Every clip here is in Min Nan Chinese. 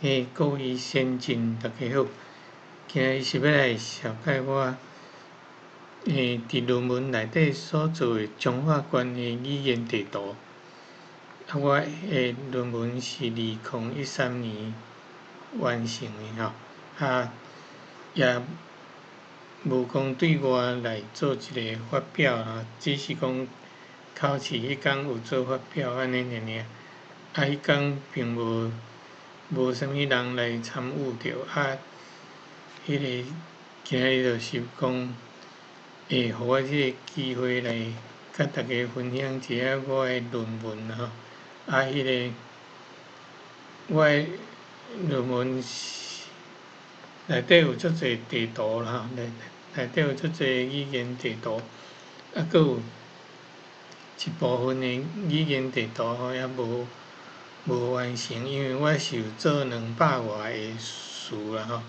嘿，各位先進，大家好。今日是欲來紹介我佇論文內底所做的彰化縣的語言地圖。啊，我的論文是2013年完成的吼，啊，也無講對外來做一个發表啊，只是講考試彼工有做發表按呢爾爾。啊，彼工並無啥物人來參與著，啊，彼个今日就是講，會予我這个機會來佮大家分享一下我的論文吼。啊，彼个我的論文是內底有足濟地圖啦吼，內底有足濟語言地圖，啊，閣有一部分的語言地圖吼，猶無完成，因為我是有做200外个詞啦吼，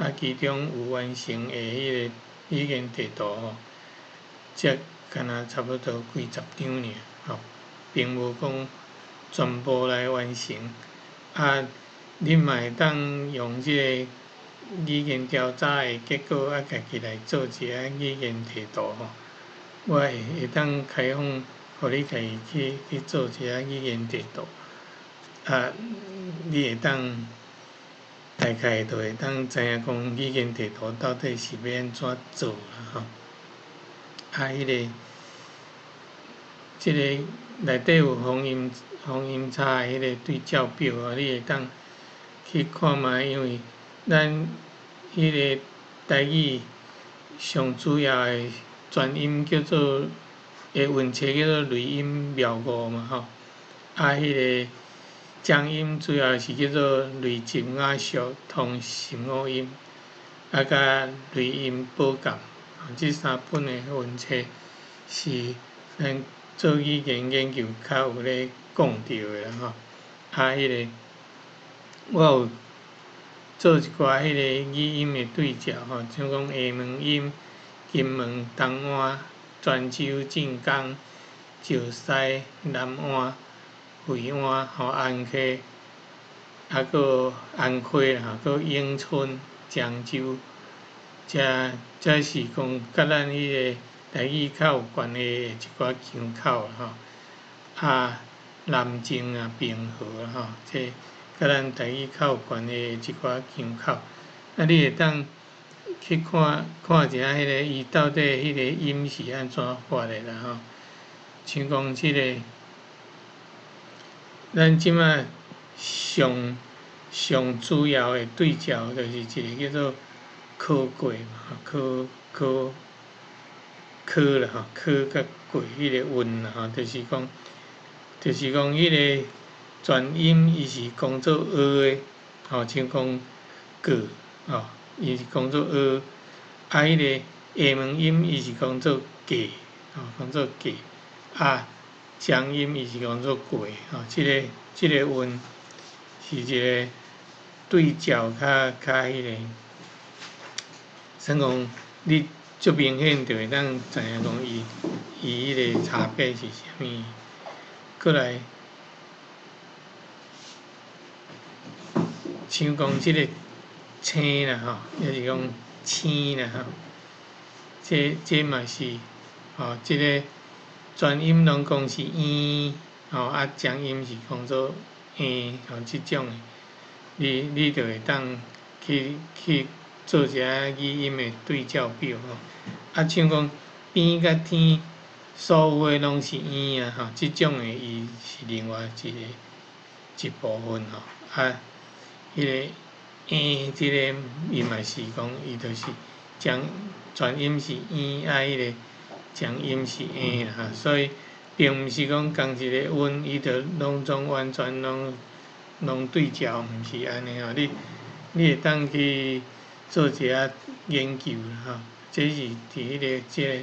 啊，其中有完成的彼个語言地圖吼，才敢若差不多幾十張爾吼，並無講全部來完成。啊，你嘛會當用這个語言調查的結果，啊，家己來做一下語言地圖吼。我會當開放，予你家己去做一下語言地圖。啊，你會當大概就會當知影講語言地圖到底是欲按怎做啦吼。啊，彼个，這个內底有方音差的彼个對照表啊，你會當去看覓，因為咱彼个台語上主要的轉音叫做的韻冊叫做類音謬誤嘛吼，啊，彼个長音主要是叫做類集雅俗通十五音，啊，佮類音寶鑑，這三本的韻冊是咱做語言研究較有咧講著的啦吼。啊，彼个我有做一寡彼個語音的對照吼，像講廈門音、金門、東灣、泉州、晉江、石獅、南灣、惠安、吼安溪，啊，閣安溪啦，閣永春、漳州，這是講佮咱彼个台語較有關係的一寡腔口啦吼。啊，南靖啊、平和啦吼，這佮咱台語較有關係的一寡腔口，啊，你會當去看看一下彼个伊到底彼个音是按怎發的啦吼。像講這个，咱這馬上上主要的對照就是一个叫做柯過嘛，柯柯柯啦吼，柯佮過彼个韻啦吼，就是講彼个轉音伊是講做訛的，吼，像講過吼，伊是講做訛，啊，彼个廈門音伊是講做過，吼，講做過，啊，漳音伊是講做過，吼，這個韻是一个對照較彼个，算講你足明顯就會當知影講伊彼个差別是啥物。過來，像講這个青啦吼，抑是講青啦吼，這嘛是吼，這个轉音攏講是嬰吼，啊，長音是講做嬰吼，這種的，你就會當去做一下語音的對照表吼。啊，像講邊佮天，所有的攏是嬰啊吼，這種的伊是另外一个一部分吼。啊，彼个嬰這个伊嘛是講，伊就是將轉音是嬰，啊，彼个長音是嬰啦吼，所以並毋是講仝一个韻，伊就攏總完全攏對照，毋是按呢吼。你會當去做一下研究啦吼，這是佇彼个這个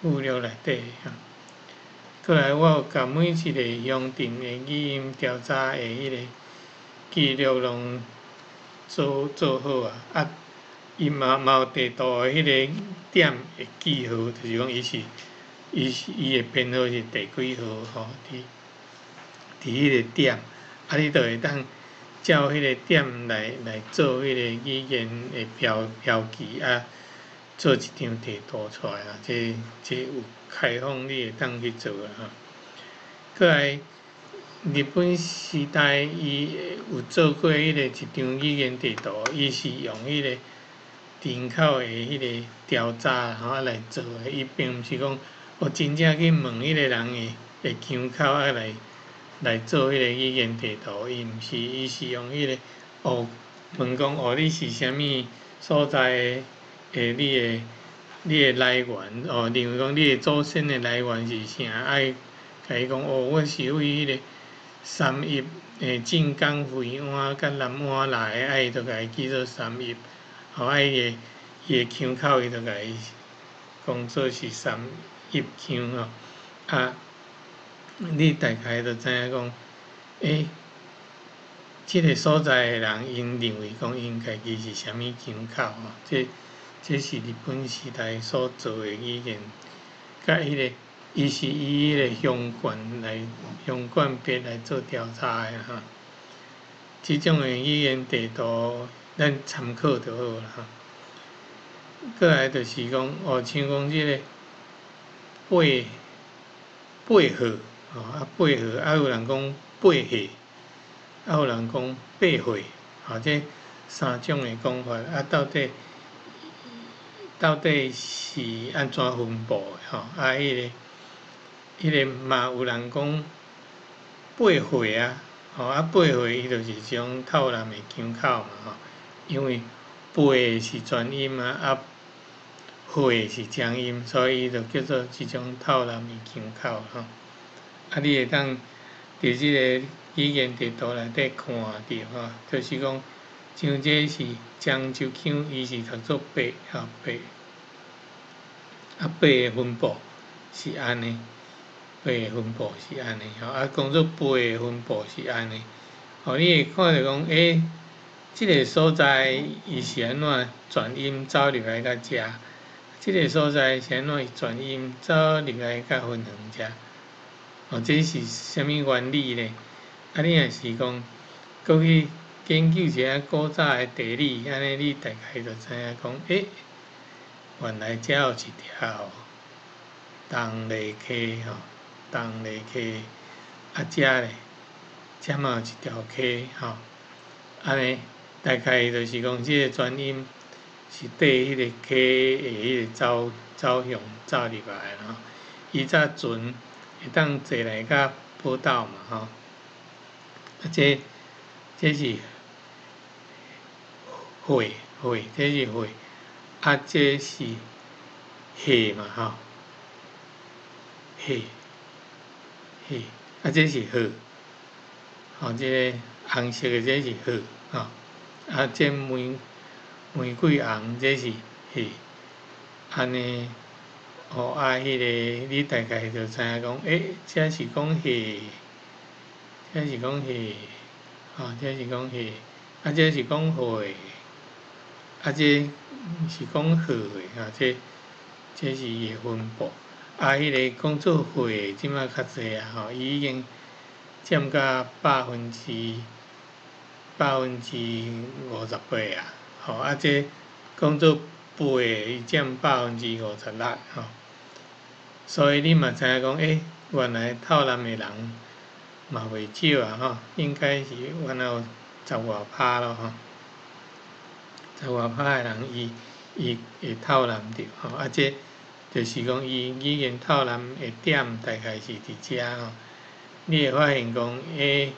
附錄內底吼。過來，我有共每一个鄉鎮的語音調查的彼个記錄攏做好啊，啊，伊嘛有地圖的彼个點的記號，就是講伊的編號是第幾號吼，佇彼个點，啊，你就會當照彼个點來做彼個語言的標記啊，做一張地圖出來啊，這有開放，你會當去做啊吼。閣來，日本時代伊有做過彼個一張語言地圖，伊是用彼個人口的彼個調查吼啊來做的，伊並毋是講哦真正去問彼個人的腔口啊來做彼個語言地圖，伊毋是，伊是用彼個哦問講哦你是啥物所在的，你的來源哦，認為講你的祖先的來源是啥？愛共伊講哦，我是為彼個三邑晉江惠安佮南安來的，啊伊就共伊記做三邑，吼啊伊的腔口伊就共伊講做是三邑腔吼，啊，你大概就知影講，欸，這个所在的人，𪜶認為講𪜶家己是啥物腔口吼，這是日本時代所做的語言，佮彼个，伊是以彼個鄉縣來鄉縣別來做調查的吼。這種的語言地圖，咱參考就好啦吼。閣來就是講，哦，像講這个八八號，吼啊八號，啊有人講八歲，啊有人講八歲，吼這三種的講法，啊到底是按怎分布的吼？啊，彼个嘛有人講八歲啊，吼啊八歲伊就是一種透南的腔口嘛吼，因為八是全音啊，啊歲是長音，所以伊就叫做一種透南的腔口吼。啊，你會當佇這个語言地圖內底看著吼，就是講像這是漳州腔，伊是讀做八吼八，啊八的分布是按呢，八的分布是按呢，吼啊講做八的分布是按呢，吼你會看著講，欸，這个所在伊是按怎轉音走入來到遮，這个所在是按怎轉音走入來到芬園遮，哦，這是啥物原理咧？啊，你若是講，閣去研究一下古早的地理，按呢你大概就知影講，欸，原來遮有一條東麗溪吼，東麗溪，啊遮咧，遮嘛有一條溪吼，按呢大概就是講這个轉音是綴彼个溪的彼个走向走入來吼。以早船會當坐來到寶島嘛吼，啊這是歲歲，這是歲，啊這是歲嘛吼，歲歲，啊這是號，吼這个紅色的這是號，吼，啊這玫瑰紅這是歲，按呢，哦啊彼个你大概就知影講，欸，這是講歲，這是講歲，吼，這是講歲，啊這是講歲，啊這是講號的，吼，這是伊的分布。啊，彼个講做歲這擺較濟啊，吼，伊已經佔甲58%啊，吼，啊這講做八伊佔56%吼。所以你嘛知影講，欸，原來透南的人嘛袂少啊，吼，應該是原來有十外趴咯，吼，十外趴的人伊會透南著，吼，啊這就是講伊語言透南的點大概是佇遮吼。你會發現講，欸，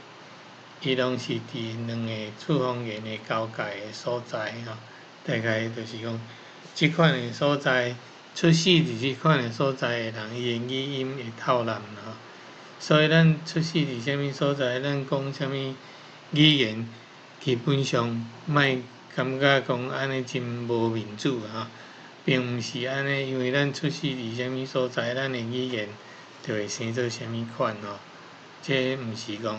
伊攏是佇兩个次方言的交界的所在吼，大概就是講，這款的所在出世佇這款的所在的人，伊的語音會透南吼。所以咱出世佇啥物所在，咱講啥物語言，基本上莫感覺講按呢真無面子吼，並毋是按呢，因為咱出世佇啥物所在，咱的語言就會生做啥物款吼。這毋是講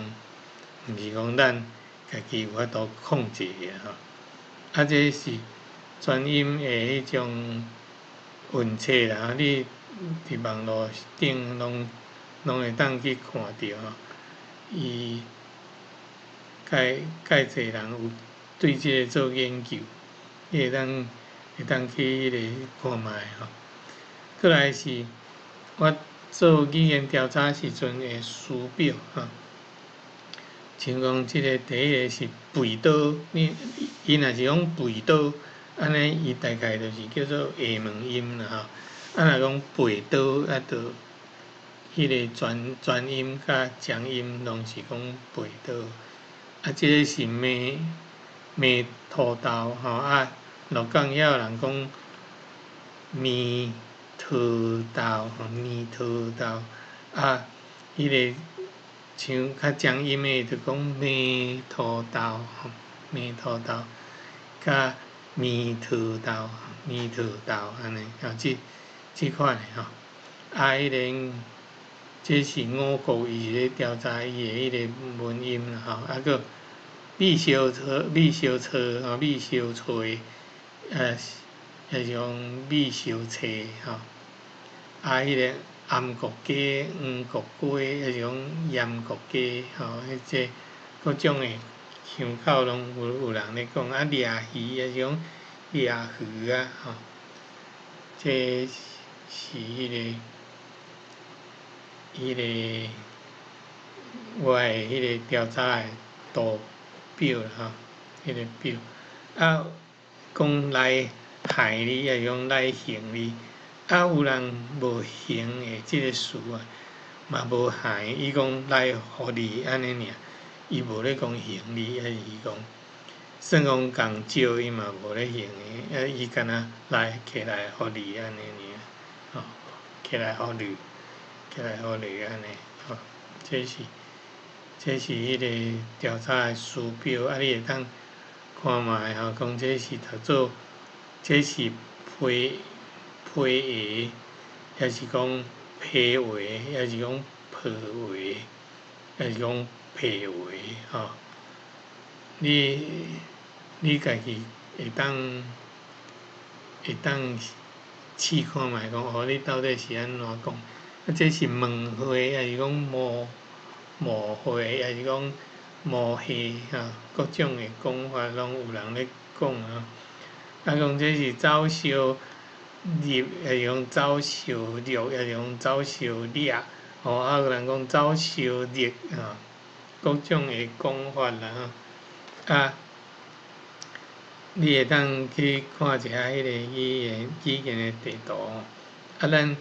咱家己有法度控制的吼。啊，這是轉音的彼種文冊啦，你佇網路頂攏會當去看著吼。伊蓋蓋濟人有對這个做研究，你會當去彼个看覓吼。閣來是，我做語言調查時陣的詞表吼，像講這个第一个是肥刀，你伊若是講肥刀，按呢伊大概就是叫做廈門音啦吼。啊，若講背刀，啊，就彼个全音佮長音攏是講背刀。啊，這个是糜土豆吼，啊，鹿港遐有人講糜土豆吼，糜土豆，啊，彼个像較長音的就講糜土豆吼，糜土豆，佮糜土豆，糜土豆按呢，吼，這款的吼，啊，彼个這是五國伊是咧調查伊的彼个文音啦吼，啊，閣米燒炊、米燒炊吼、米燒炊，抑是講米燒炊吼，啊，彼个頷國雞、黃國雞，抑是講鹽國雞吼，彼這各種的腔口攏有人咧講，啊，掠魚抑是講掠魚啊吼，這是彼个我的彼个調查的圖表啦吼，彼个表。啊，講來害你，抑是講來還你，啊，有人無還的這个詞啊，嘛無害，伊講來予你按呢爾，伊無咧講還你，抑是講算講共借伊嘛無咧還的，啊，伊干焦來摕來予你按呢爾，吼，摕來予你，摕來予你按呢，吼，這是彼個調查的詞表，啊，你會當看覓吼，講這是讀做，這是批批話，抑是講批話，抑是講批話，抑是講批話，吼。你家己會當試看覓講，哦，你到底是按怎講？啊，這是問話，抑是講冒話，抑是講冒話，吼，各種的講法攏有人咧講啊。啊，講這是走燒入，抑是講走燒入，抑是講走燒掠，吼，啊有人講走燒熱，吼，各種的講法啦，吼。啊，你會當去看一下彼个語言的地圖，啊，咱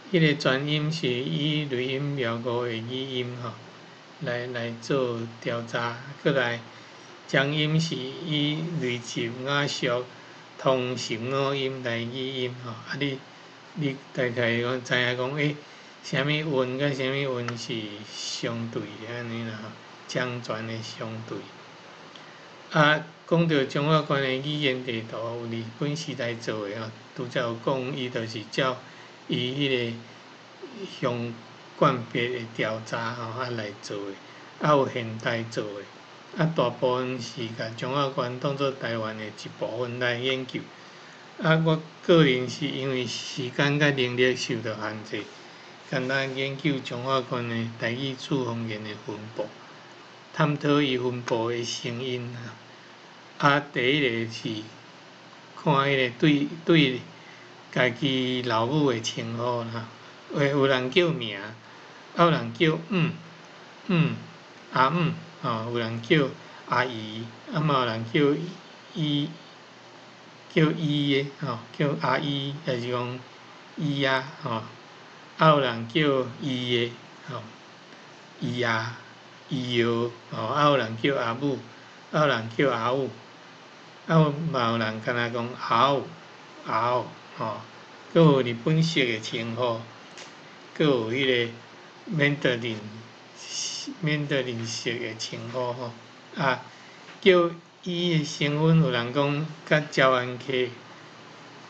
彼个全音是以雷音廟五的語音吼，來做調查，閣來長音是以雷集雅俗通15音來語音吼，啊你大概講知影講，欸，啥物韻佮啥物韻是相對的按呢啦吼，長全的相對。啊，講著彰化縣的語言地圖，有日本時代做的吼，拄才有講，伊就是照伊彼个鄉縣別的調查吼啊來做的，啊有現代做的，啊大部分是共彰化縣當做台灣的一部分來研究。啊，我個人是因為時間佮能力受著限制，干焦研究彰化縣的台語次方言的分布，探討伊分布的成因啊。啊，第一个是看彼个對家己老母的稱呼啦，有人叫名，啊有人叫姆姆阿姆吼，有人叫阿姨，啊嘛有人叫姨，叫姨的吼，叫阿姨，抑是講姨仔吼，啊有人叫姨的吼，姨仔、姨爺吼，啊有人叫阿母，啊有人叫阿母。啊，嘛有人干焦講阿母、阿母吼，閣有日本式的稱呼，閣有彼个緬甸緬甸式的稱呼吼。啊，叫伊的成分有人講佮台灣客、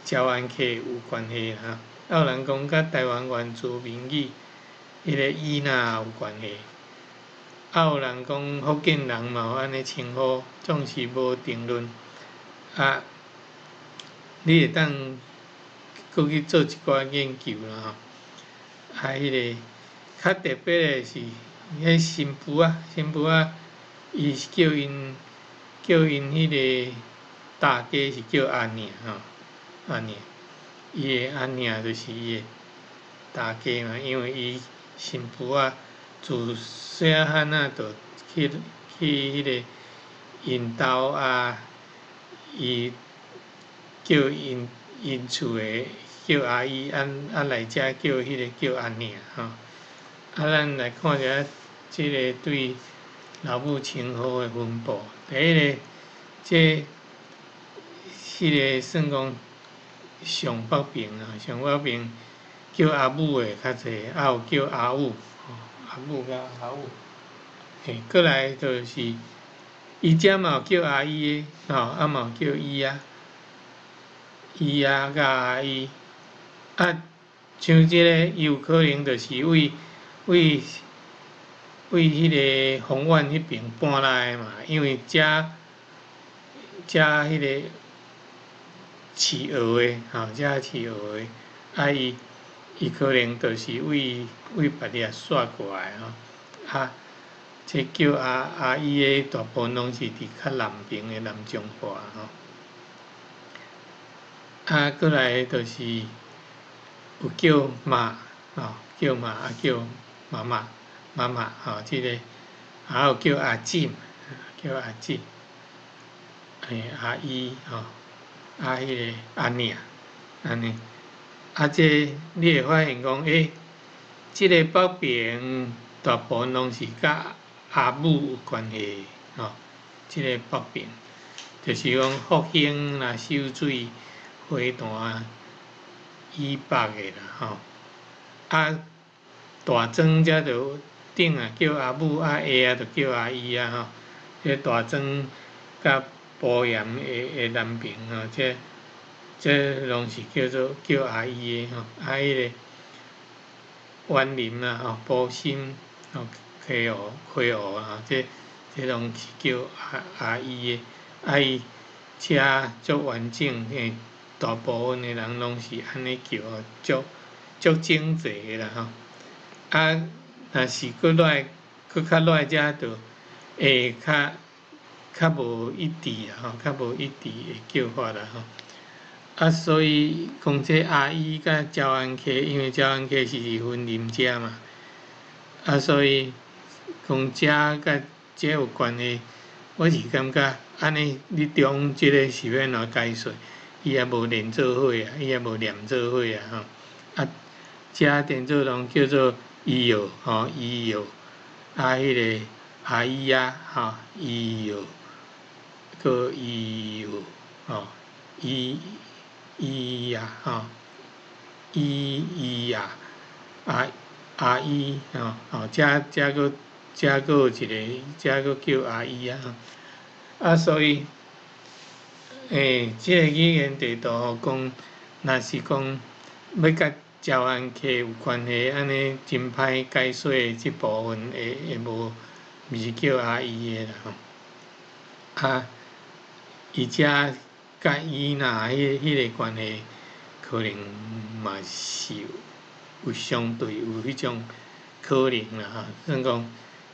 台灣客有關係啦，啊有人講佮台灣原住民語彼个伊那有關係。啊有人講福建人嘛有按呢稱呼，總是無定論。啊，你會當閣去做一寡研究啦吼。啊，彼个較特別的是，彼新婦仔，新婦仔伊是叫𪜶彼个大家是叫阿娘吼，阿娘，伊的阿娘就是伊的大家嘛，因為伊新婦仔自細漢仔就去彼个𪜶兜啊，伊叫𪜶厝的叫阿姨，啊啊來遮叫彼个叫阿娘吼。啊，咱來看一下這个對老母稱呼的分布。第一个，這彼个算講上北爿啊，上北爿叫阿母的較濟，啊有叫阿母，阿母佮阿母。嘿，過來就是，伊遮嘛有叫阿姨的，吼，啊嘛有叫姨仔，姨仔佮阿姨。啊，像這个伊有可能就是為彼个豐原彼爿搬來的嘛，因為遮彼个飼鵝的，吼，遮飼鵝的，啊伊可能就是為別遐徙過來吼，啊，這叫阿姨的大部分攏是佇較南爿的南彰化吼。啊，過來就是有叫媽，吼，叫媽啊叫媽媽。媽媽吼，這个還有叫阿姊，叫阿姊，嘿，阿姨吼，啊，彼个阿娘，按呢，啊，這你會發現講，欸，這个北爿大部分攏是佮阿母有關係，吼，這个北爿，就是講福興啦、秀水、花壇以北的啦，吼，啊，大庄遮就頂啊叫阿母，啊下啊就叫阿姨啊吼。這大莊佮埔鹽的南爿吼，這攏是叫做叫阿姨的吼。啊，彼个員林啊吼，埔心吼，溪湖啊，這攏是叫阿姨的。啊，伊遮足完整，嘿，大部分的人攏是按呢叫，足整齊的啦吼。啊，若是閣落來，閣較落來遮就會較無一致啦吼，較無一致的叫法啦吼。啊，所以講這阿姨佮詔安溪，因為詔安溪是佇雲林遮嘛，啊，所以講遮佮這有關係，我是感覺按呢，你中這个是欲按怎解說？伊也無連做伙啊，伊也無連做伙啊吼。啊，遮變做攏叫做伊藥吼，伊藥，啊，彼个阿姨仔吼，伊藥，閣伊藥吼，伊伊仔吼，伊伊仔，阿姨吼，吼，遮閣有一个，遮閣叫阿姨仔吼，啊，所以，欸，這个語言地圖吼講，若是講欲佮詔安溪有關係，按呢真歹解說的這部分會無，毋是叫阿姨的啦吼。啊，伊遮佮伊若彼个關係，可能嘛是有相對有彼種可能啦吼。算講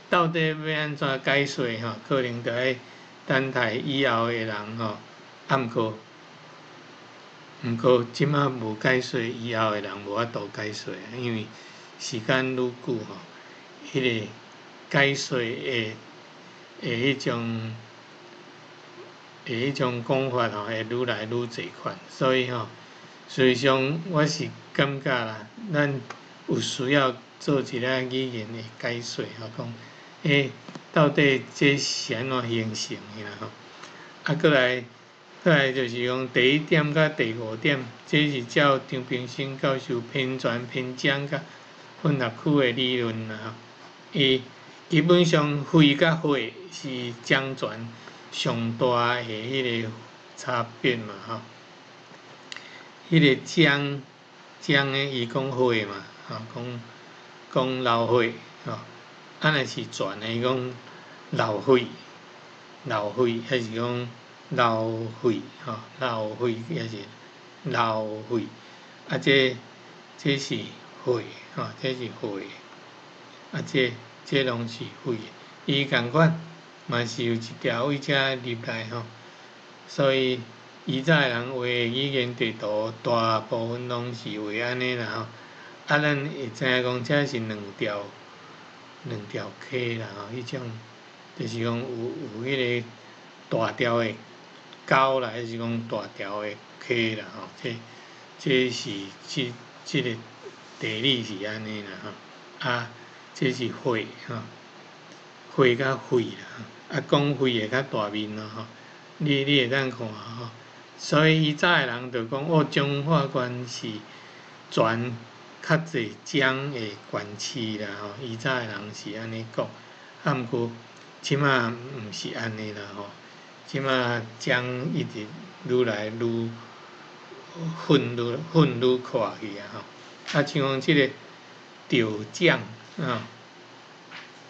到底欲按怎解說吼，可能著愛等待以後的人吼。啊，毋過，這馬無解說，以後的人無法度解說，因為時間愈久吼，彼个解說的彼種講法吼，會愈來愈濟款，所以吼，實際上我是感覺啦，咱有需要做一个語言的解說吼，講，欸，到底這是按怎形成的啦吼？啊，過來就是講第一點佮第五點，這是照張平生教授偏傳、偏講佮混合區的理論啦吼。伊基本上肺佮血是漳泉上大的彼个差別嘛吼。彼个漳漳的伊講血嘛，吼，講流血吼，啊若是泉的伊講流血，流血還是講流血吼，流血抑是流血，啊這是血吼，這是血，啊這攏是血，伊仝款，嘛是有一條對遮入來吼，所以以早的人畫的語言地圖，大部分攏是畫按呢啦吼。啊，咱會知影講這是兩條溪啦吼，彼種就是講有彼個大條的溝啦，還是講大條的溪啦吼，這是這個地理是按呢啦吼。啊，這是歲吼，歲佮歲啦，啊，講歲會較大面咯吼。你會當看吼，所以以早的人就講哦，彰化縣是全較濟漳的縣市啦吼，以早的人是按呢講，啊，毋過這馬毋是按呢啦吼，這馬漳一直愈來愈粉愈粉愈闊去啊吼，啊，像講這個稻槳啊，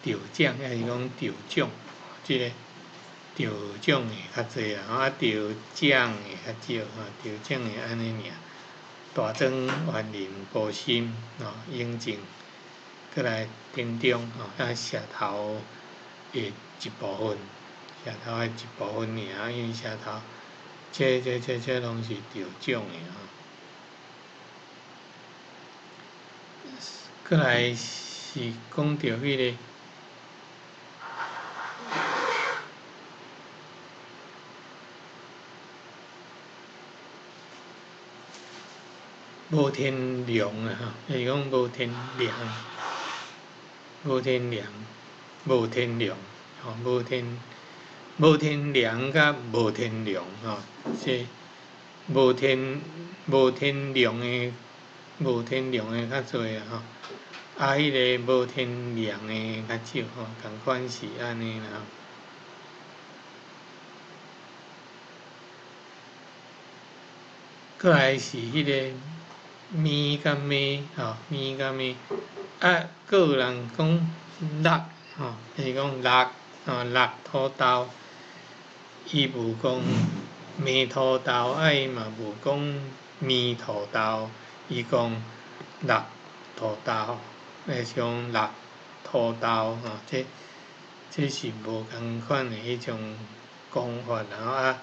稻槳抑是講稻種，這個稻種的較濟啦，啊，稻槳的較少，吼，稻槳的按呢爾。大庄、員林、埔心、吼、永靖，閣來屏中，吼，啊，石頭的一部分，石頭的一部分爾，因為石頭，這攏是稻種的吼。閣來是講著彼個。無天良啊吼，就是講無天良，無天良，無天良，吼，無天良佮無天良吼，這無天良的無天良的較濟啊吼，啊，彼个無天良的較少吼，仝款是按呢啦。閣來是彼个。咪佮咪吼，咪佮咪，啊，閣有人講六吼，就是講六吼，六土豆，伊無講糜土豆，啊伊嘛無講咪土豆，伊講六土豆，抑是講六土豆吼，這是無仝款的彼種講法啦吼啊，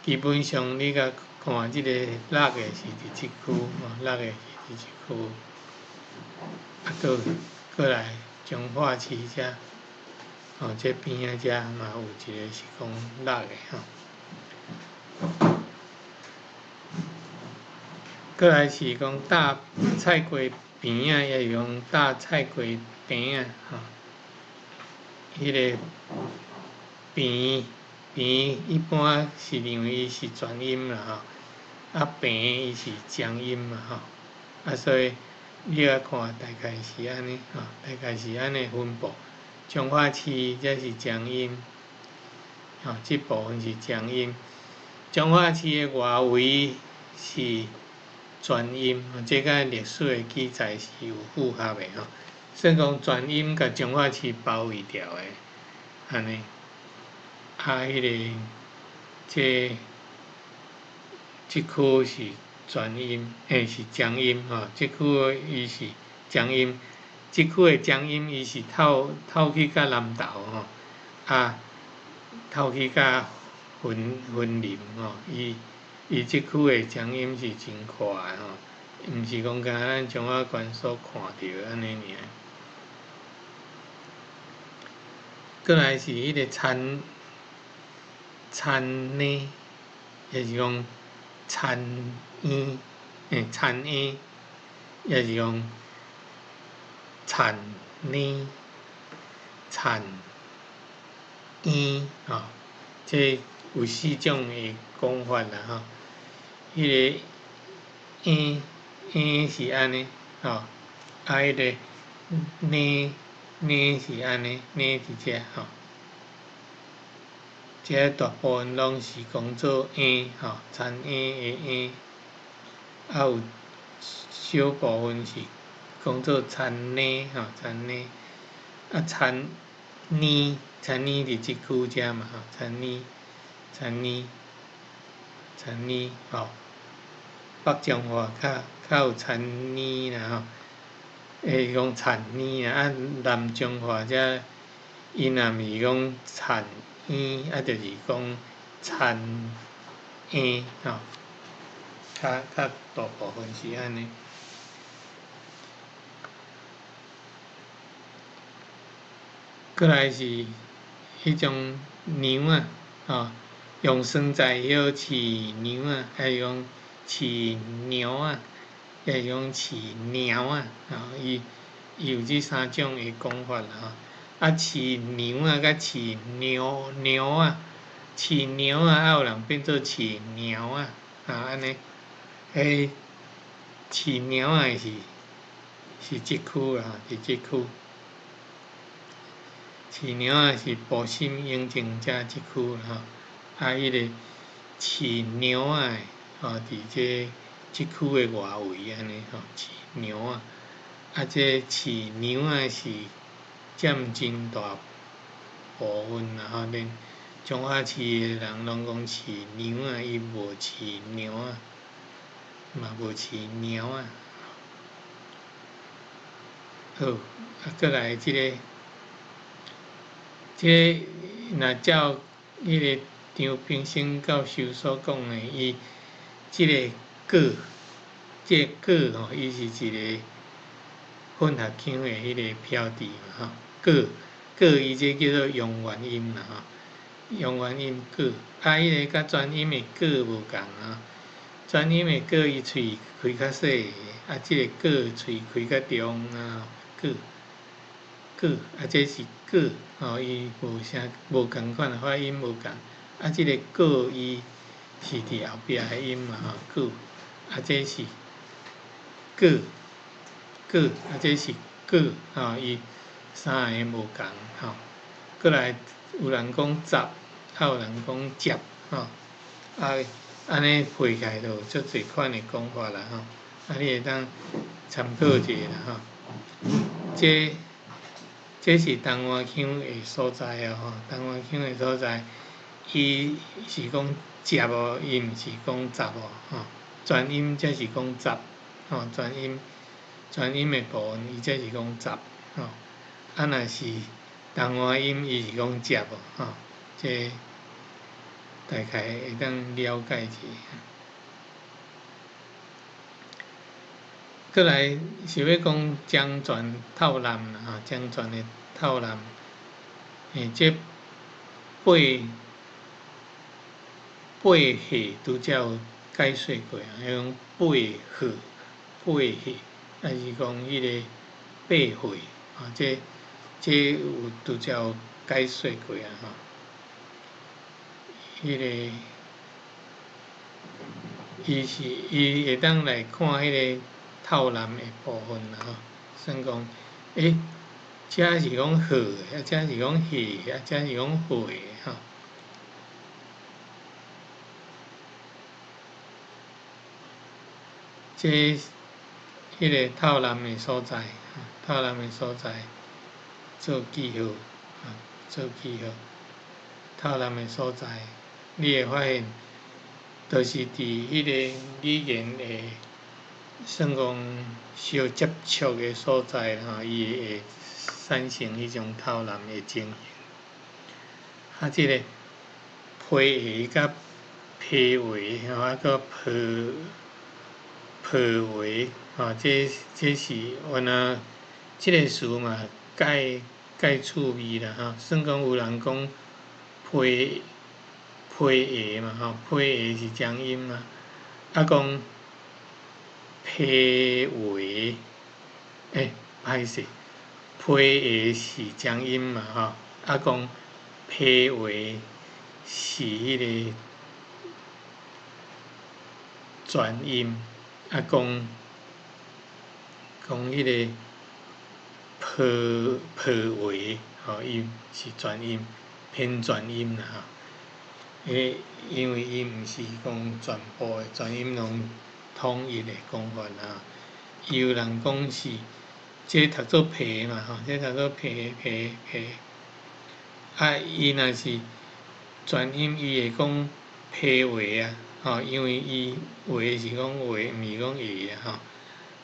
基本上你共看這個六的是佇這區，吼，六的是佇這區，啊，閣閣來彰化市遮，吼，這邊仔遮嘛有一個是講六的吼。閣來是講搭菜瓜邊仔，抑是講搭菜瓜甜仔，吼，彼个邊邊一般是認為伊是全音啦吼，啊平伊是長音嘛吼，啊所以你來看大概是按呢吼，大概是按呢分布。彰化市這是長音，吼，這部分是長音。彰化市的外圍是全音，這佮歷史的記載是有符合的吼。算講全音共彰化市包圍著的，按呢。啊，彼个這區是全音，是長音吼。這區伊是長音，這區的長音伊是透透去到南投吼，啊，透去到雲林吼，伊這區的長音是真闊的吼，毋是講敢若咱彰化縣所看著的按呢爾。閣來是彼个田田呢，抑是講田嬰，田嬰，抑是講田呢，田嬰吼，這有四種的講法啦吼。彼个嬰嬰是按呢吼，啊，彼个呢呢是按呢，呢佇遮吼。這大部分攏是講做嬰吼，田嬰的嬰，啊有小部分是講做田呢吼，田呢，啊田呢，田呢佇這區遮嘛吼，田呢，田呢，田呢吼，北彰化較有田呢啦吼，講田呢啦，啊南彰化遮伊若毋是講田嬰，啊，就是講田嬰吼，較較大部分是按呢。過來是彼種娘仔，吼，用酸菜葉飼娘仔，抑是講飼娘仔，抑是講飼貓仔，吼，伊伊有這三種的講法啦，吼。啊，飼娘仔佮飼貓貓仔，飼娘仔，啊有人變做飼貓仔，啊按呢，彼飼貓仔的是是這區啦，是這區。飼貓仔是埔心永靖遮這區啦，吼，啊，彼个飼貓仔的，吼，佇這這區的外圍按呢吼，飼貓仔，啊，這飼娘仔是佔真大部分啦，吼，連彰化市的人攏講飼娘仔，伊無飼貓仔，嘛無飼貓仔。好，啊，過來這个。這个若照彼个張平生教授所講的，伊這个個，這个個吼，伊是一个混合腔的彼个標誌嘛吼，個個伊這叫做陽元音啦吼，陽元音個，啊，彼个佮全音的個無仝啊，全音的個伊喙開較細，啊，這个個喙開較長啊，個。個，啊，這是個，吼，伊無啥無仝款，發音無仝。啊，這个個伊是佇後壁的音嘛，吼，個，啊，這是個，個，啊，這是個，吼，伊三个無仝，吼。過來有人講雜，啊，有人講接，吼，啊，按呢配起來就有足濟款的講法啦，吼。啊，你會當參考一下啦，吼。這。這是東岸腔的所在哦，吼！東岸腔的所在，伊是講接哦，伊毋是講雜哦，吼！全音才是講雜，吼！全音全音的部分，伊才是講雜，吼！啊，若是東岸音，伊是講接哦，吼！這大概會當了解一下。過來是欲講漳泉透南啦，吼，漳泉的透南，這八八歲拄才有解說過啊，彼種八歲八歲，抑是講彼个八歲，吼，這這有拄才有解說過啊，吼，彼个伊是伊會當來看彼个。透南的部分啦吼，算講，欸，這是講歲，啊，這是講歲，啊，這是講歲吼。這彼个透南的所在，透南的所在做記號，做記號。透南的所在，你會發現，就是佇彼个語言的。算講相接觸的所在吼，伊會產生彼種透南的情形。啊，這个批話佮批話，吼，啊，閣破破話，吼，這這是原來這个詞嘛，蓋蓋趣味啦，吼。算講有人講批批話嘛，吼，批話是正音嘛，啊講。批話，欸，歹勢，批話是正音嘛，吼，啊講批話是彼个全音，啊講講彼个破破話，吼，伊是全音，偏全音啦，吼，欸，因為伊毋是講全部的全音攏統一的講法啦，有人講是這讀做皮嘛，吼，這讀做皮皮皮，啊，伊若是全音，伊會講皮話啊，吼，因為伊話是講話，毋是講會啊，吼。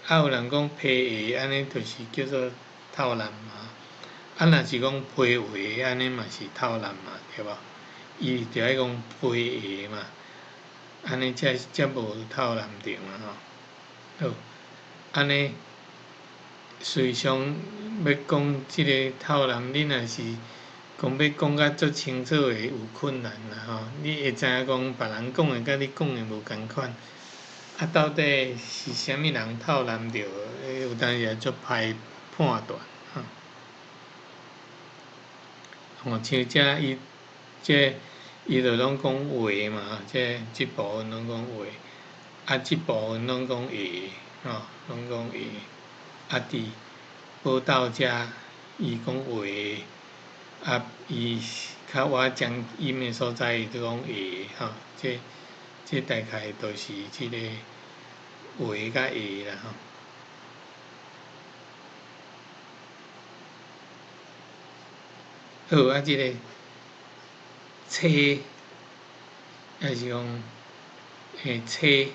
啊，有人講皮話，按呢就是叫做透南嘛。啊，若是講批話，按呢嘛是透濫嘛，對無？伊就愛講批話嘛，按呢才才無透濫著嘛吼。好，按呢，實際上欲講這个透濫，你若是講欲講甲足清楚的，有困難啦吼。你會知影講別人講的佮你講的無仝款，啊，到底是啥物人透濫著？有當時也足歹判斷吼。吼，像這伊這伊就攏講話嘛，這這部分攏講話，啊，這部分攏講話，吼，攏講話。啊，佇寶斗遮伊講話，啊，伊較倚講音的所在，伊就講話，吼，這這大概就是這个話佮話啦，吼。好，啊，這个車，抑是講車，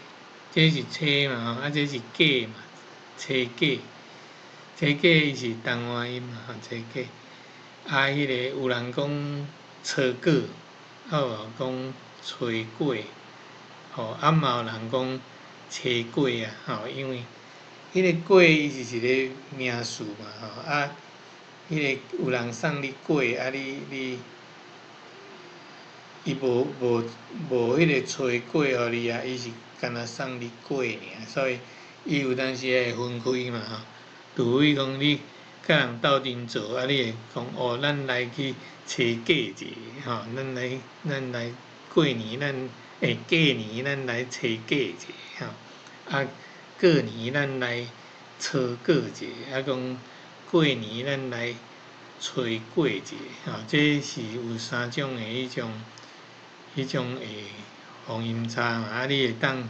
這是車嘛吼，啊，這是果嘛，車果，車果伊是台灣音嘛，吼，車果。啊，彼个有人講車果，啊有講炊果，吼，啊嘛有人講車果啊，吼，因為彼个果伊是一个名詞嘛，吼，啊，彼个有人送你果，啊你你，伊無無無彼个炊粿予你啊，伊是干焦送你粿爾，所以伊有當時會分開嘛，吼，除非講你佮人鬥陣做，啊你會講哦，咱來去炊粿者，吼，咱來咱來過年，咱過年咱來炊粿者，吼，啊過年咱來炊粿者，啊講過年咱來炊粿者，吼，這是有三種的彼種彼種的方音差嘛，啊你會當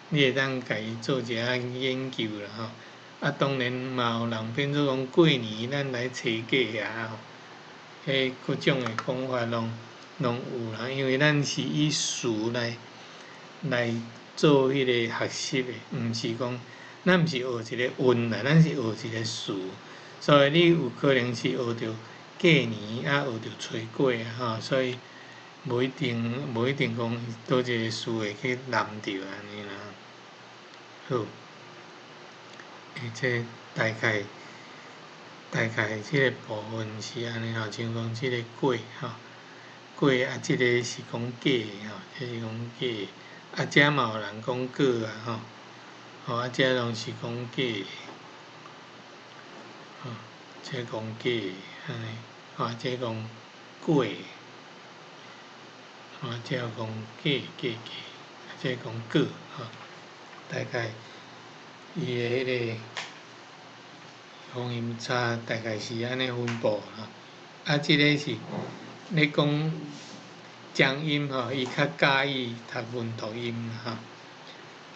你會當共伊做一下研究啦，吼。啊，當然嘛有人變做講過年咱來炊粿啊，吼，彼各種的講法攏攏有啦，因為咱是以詞來來做彼個學習的，毋是講咱毋是學一個韻啦，咱是學一個詞，所以你有可能是學著過年啊，學著炊粿啊，吼，所以無一定無一定講佗一個詞會去濫著按呢啦。好，這大概大概這个部分是按呢吼，像講這个粿吼，粿啊，這个是講粿吼，這是講粿，啊，這嘛有人講粿啊吼，吼啊，這攏是講粿，吼，這講粿按呢，吼，這講粿，吼，這講粿粿粿，這講粿吼，大概伊的彼个方音差大概是按呢分布啦。啊，這个是咧講江音吼，伊較佮意讀文讀音吼。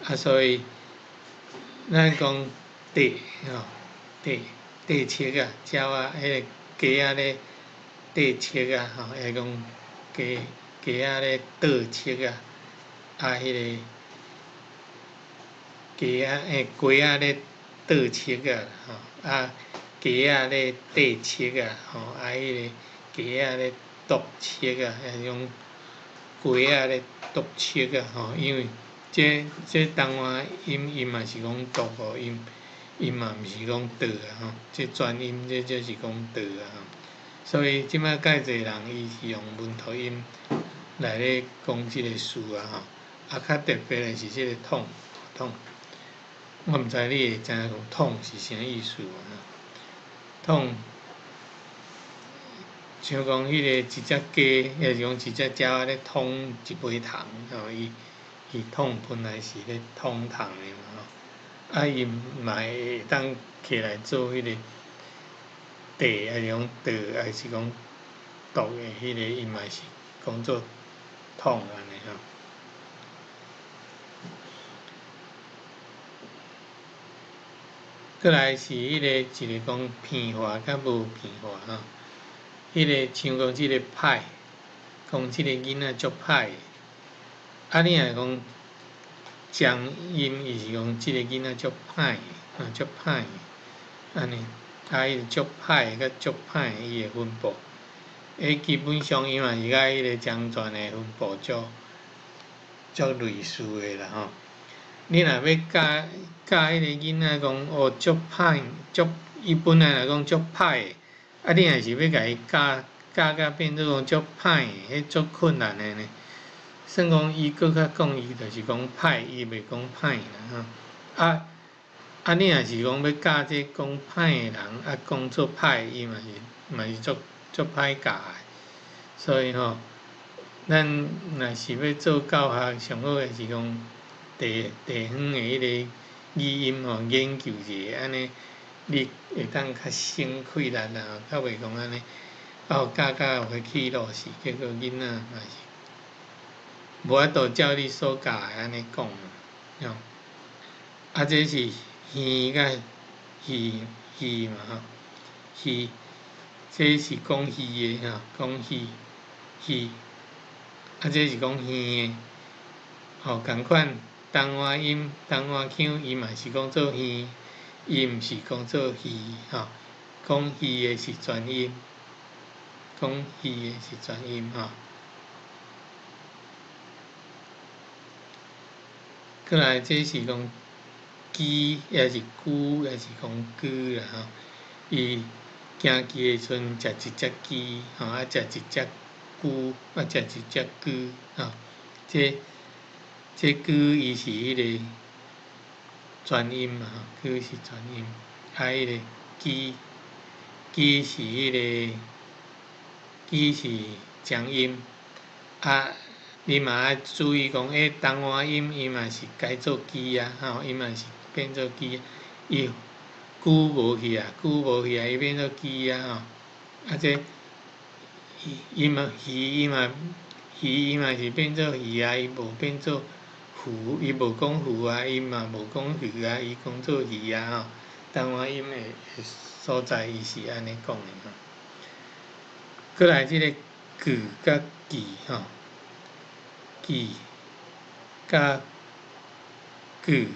啊，所以咱講綴吼，綴綴粟啊，鳥仔彼个雞仔咧綴粟啊，吼，抑講雞雞仔咧倒粟啊，啊，彼个雞仔雞仔咧倒粟啊，吼，啊，雞仔咧綴粟啊，吼，啊，彼个雞仔咧剁粟啊，抑講雞仔咧剁粟啊，吼，因為這這台灣音伊嘛是講剁吼，伊伊嘛毋是講倒啊，吼，這轉音這這是講倒啊，所以這擺較濟人伊是用文讀音來咧講這个詞啊，吼，啊較特別的是這个統統，我毋知你會知影講統是啥意思無？統，像講彼个一隻雞，抑是講一隻鳥仔咧劏一尾蟲，吼，伊伊統本來是咧劏蟲的嘛，吼，啊伊嘛會當摕來做彼个綴，抑是講倒，抑是講剁的彼个，伊嘛是講做統按呢吼。過來是彼個一个講鼻化佮無鼻化吼，彼个像講這个歹，講這个囡仔足歹的，啊你若講江音，伊是講這个囡仔足歹的，啊足歹的，按呢，啊，伊足歹佮足歹伊的分布，基本上伊嘛是佮彼个漳泉的分布足足类似的啦吼。你若欲教教彼个囡仔讲哦足歹足，伊本來若講足歹的，啊你若是欲共伊教教甲變做講足歹的，彼足困難的呢。算講伊閣較講伊就是講歹，伊袂講歹啦吼。啊啊！你若是講欲教這講歹的人，啊講做歹，伊嘛是足足歹教的。所以吼，咱若是欲做教學，上好的是講地地方的彼个語音吼，研究一下，按呢你會當較省氣力啦，較袂講按呢，哦教教予去落死，結果囡仔嘛是無法度照你所教的按呢講，吼。啊，這是耳佮魚魚嘛吼，魚，這是講魚的吼，講魚魚，啊，這是講耳的，吼，仝款東岸音、東岸腔，伊嘛是講做耳，伊毋是講做魚吼，講魚的是全音，講魚的是全音吼。過來，這是講雞，抑是龜，抑是講龜啦吼。伊行棋的時陣，食一隻雞，吼，啊，食一隻龜，啊，食一隻龜，吼。這這龜伊是彼个全音嘛，吼，龜是全音，啊，彼个雞，雞是彼个雞是長音，啊。你嘛愛注意講，東岸音伊嘛是改做雞啊，吼，伊嘛是變做雞，伊龜無去啊，龜無去啊，伊變做雞啊，吼。啊，這伊伊嘛魚伊嘛魚伊嘛是變做魚啊，伊無變做魚，伊無講魚啊，伊嘛無講魚啊，伊講做魚啊，吼。東岸音的所在，伊是按呢講的吼。過來這个句佮記吼。記佮句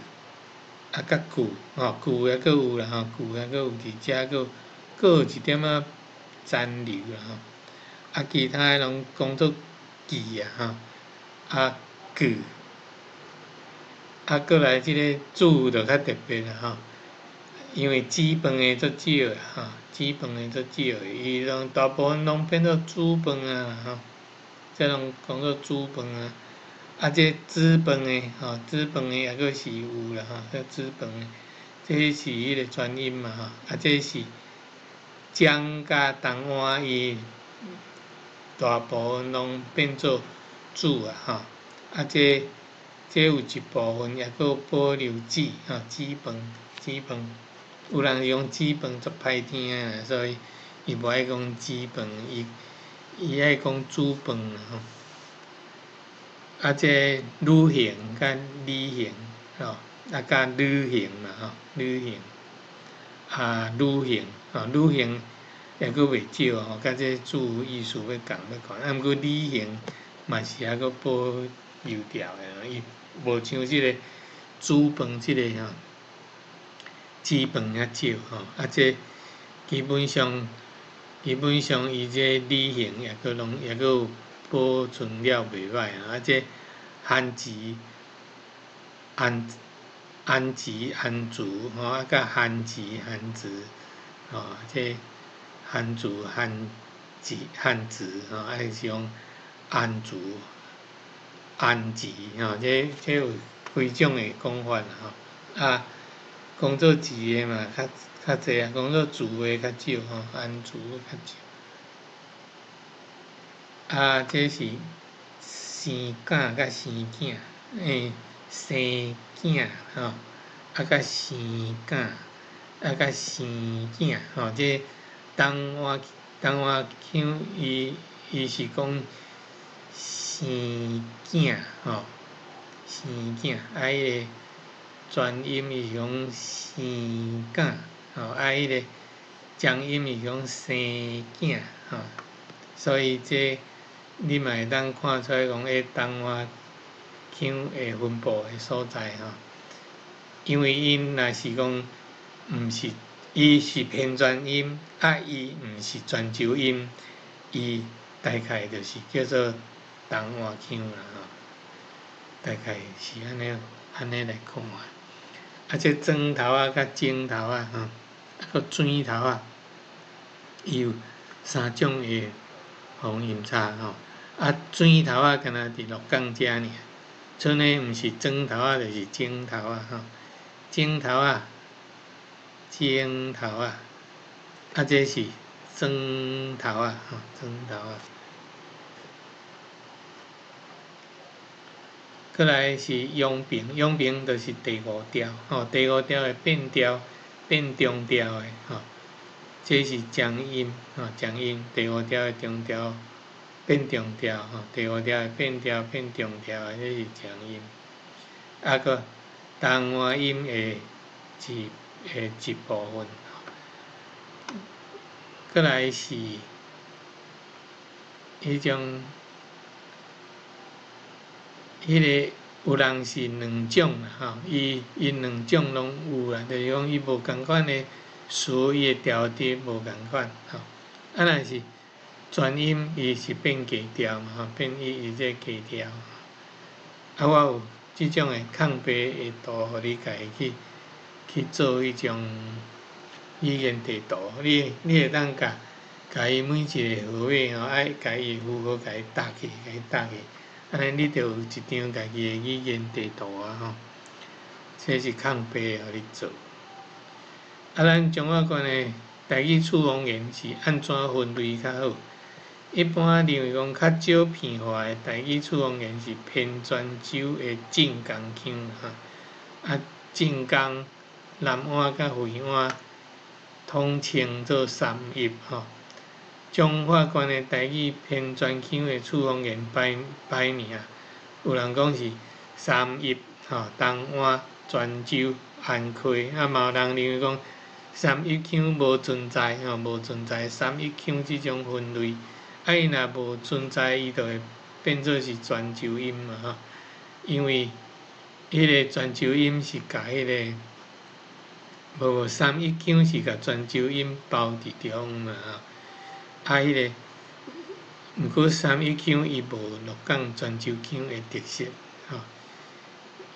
啊，佮句吼，句抑閣有啦吼，句抑閣有佇遮閣閣有一點仔殘留啦吼。啊，其他的攏講做記啊吼，啊句，啊過來這个煮就較特別啦吼，因為煮飯的足少的吼，煮飯的足少的，伊攏大部分攏變做煮飯啊吼。這攏講做煮飯啊，啊，這煮飯的吼，煮飯的抑閣是有啦吼，這煮飯的，這是彼个全音嘛吼，啊，這是漳佮東岸伊大部分攏變做煮啊吼，啊，這這有一部分抑閣保留煮吼，煮飯煮飯，有人是講煮飯足歹聽的啦，所以伊無愛講煮飯，伊。伊愛講煮飯啦吼，啊，這旅行佮旅行吼，啊，佮旅行嘛吼，旅行，啊，旅行吼，旅行抑閣袂少吼，佮這字意思欲仝欲仝，啊，毋過旅行嘛是抑閣保留牢的，伊無像這个煮飯這个吼，煮飯遐少吼，啊，這基本上。基本上，伊這旅行抑閣攏抑閣有保存了袂䆀啊！啊，這番薯、安安薯、安薯吼，啊，佮番薯、番薯吼，這番薯、番薯、番薯吼，啊是講安薯、安薯吼，這這有幾種的講法啦吼。啊，講做薯的嘛較較濟啊，講做薯的較少吼，安薯較少。啊，這是生囝佮生囝，生囝吼，啊佮生囝，啊佮生囝吼，這東岸東岸腔伊伊是講生囝吼，生囝，啊，彼个全音伊是講生囝。吼，啊，彼个長音是講生囝，吼，所以這你嘛會當看出來講，東岸腔的分布的所在吼，因為𪜶若是講毋是伊是平轉音，啊，伊毋是泉州音，伊大概就是叫做東岸腔啦吼，大概是按呢按呢來看。啊，這磚頭仔佮井頭仔吼，啊閣水頭仔，伊有三種的方音差吼。啊，水頭仔敢若佇鹿港遮爾，賰呢毋是磚頭仔就是井頭仔吼，井頭仔。井頭仔，啊，這是磚頭仔，吼，磚頭仔。過來是陽平，陽平就是第五調，吼，第五調會變調，變中調的，吼，這是降音，吼，降音，第五調的中調變中調，吼，第五調會變調變中調的，這是降音。啊，閣東岸音的一的一部分，過來是彼種，彼个有人是兩種啦，吼，伊伊兩種攏有啦，就是講伊無仝款的詞，伊的調調無仝款，吼。啊，若是全音，伊是變低調嘛，吼，變伊伊這低調。啊，我有這種的空白的圖，予你家己去。去做彼種語言地圖，你你會當共共伊每一个號碼吼，愛共伊的符號共伊搭去，共伊搭去，按呢你就有一張家己的語言地圖啊吼。這是空白的，予你做。啊，咱彰化縣的台語次方言是按怎分類較好？一般認為講較少片話的台語次方言是偏泉州的晉江腔吼，啊，晉江。南安佮惠安統稱做三邑吼。彰化縣的台語偏泉腔的次方言排排名，有人講是三邑吼，東安、泉州、安溪，啊嘛有人認為講三邑腔無存在吼，無存在三邑腔這種分類，啊伊若無存在，伊就會變做是泉州音嘛吼，因為彼个泉州音是共彼个。無無，三邑腔是共泉州音包佇中嘛吼，啊，彼个，毋過三邑腔伊無鹿港泉州腔的特色，吼，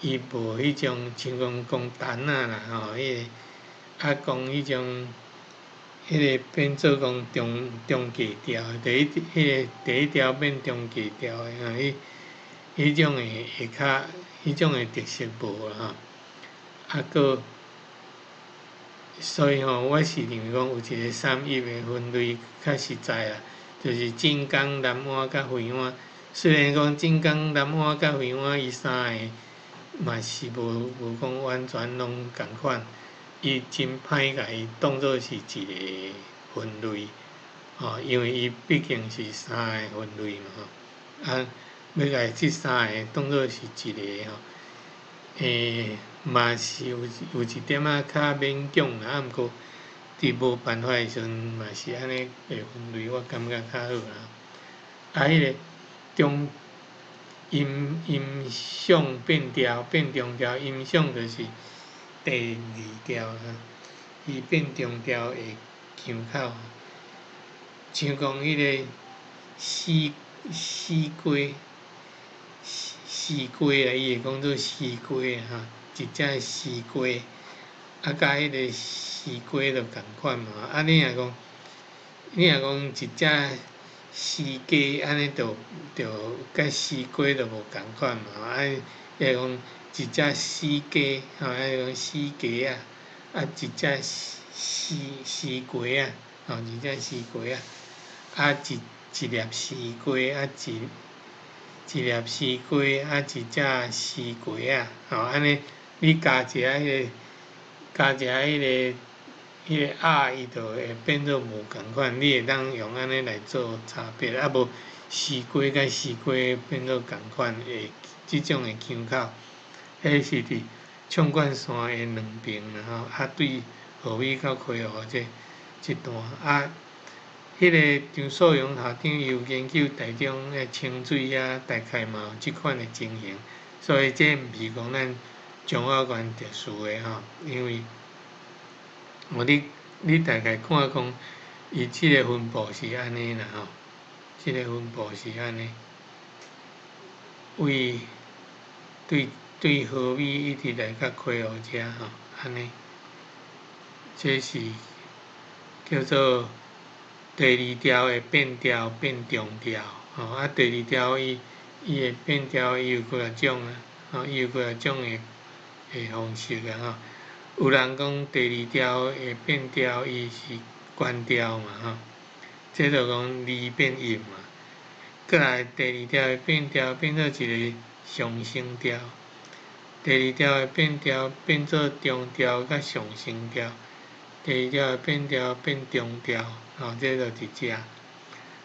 伊無彼種像講講陳仔啦吼，彼个啊講彼種，彼个變做講中中低調，第一彼个第一調變中低調的吼，彼彼種的會較，彼種的特色無啦吼，啊閣。所以吼，我是認為講有一个三邑的分類較實在啦，就是晉江、南安佮惠安。雖然講晉江、南安佮惠安伊三个嘛是無無講完全攏仝款，伊真歹共伊當做是一个分類，吼，因為伊畢竟是三个分類嘛吼，啊，欲共這三个當做是一个吼，嘛是有有一點仔較勉強啦，啊，毋過佇無辦法的時陣，嘛是按呢的分類，我感覺較好啦。啊，彼个中音音響變調變中調，音響就是第二調啦，伊變中調的腔口，像講彼个四四雞四雞啦，伊會講做四雞吼。一隻絲瓜，啊，佮彼个絲瓜就仝款嘛。啊，你若講，你若講一隻絲雞，按呢就就佮絲瓜就無仝款嘛。啊，抑講一隻絲雞，吼，抑講絲雞仔，啊，一隻絲絲瓜仔，吼，一隻絲瓜仔，啊，一一粒絲瓜，啊，一一粒絲瓜，啊，一隻絲瓜仔，吼，按呢。你加一下彼个，加一下彼个，彼个仔，伊就會變做無仝款。你會當用按呢來做差別，啊無絲瓜佮絲瓜變做仝款的這種的腔口，彼是佇縱貫線的兩爿啦吼，啊對河尾到溪湖這這段啊，彼个張素榮校長伊有研究台中的清水遐，大概嘛有這款的情形，所以這毋是講咱彰化縣特殊的吼，因為我佇你大概看講，伊這个分布是按呢啦吼，這个分布是按呢，位對對河尾一直來到溪湖遮吼，按呢，這是叫做第二調的變調變中調，吼啊第二調伊伊的變調伊有幾若種啊，吼伊有幾若種的的方式啊吼。有人講第二調的變調伊是關調嘛吼，這就講二變一嘛。閣來第二調的變調變做一個上升調，第二調的變調變做中調佮上升調，第二調的變調變中調，吼，這就佇遮。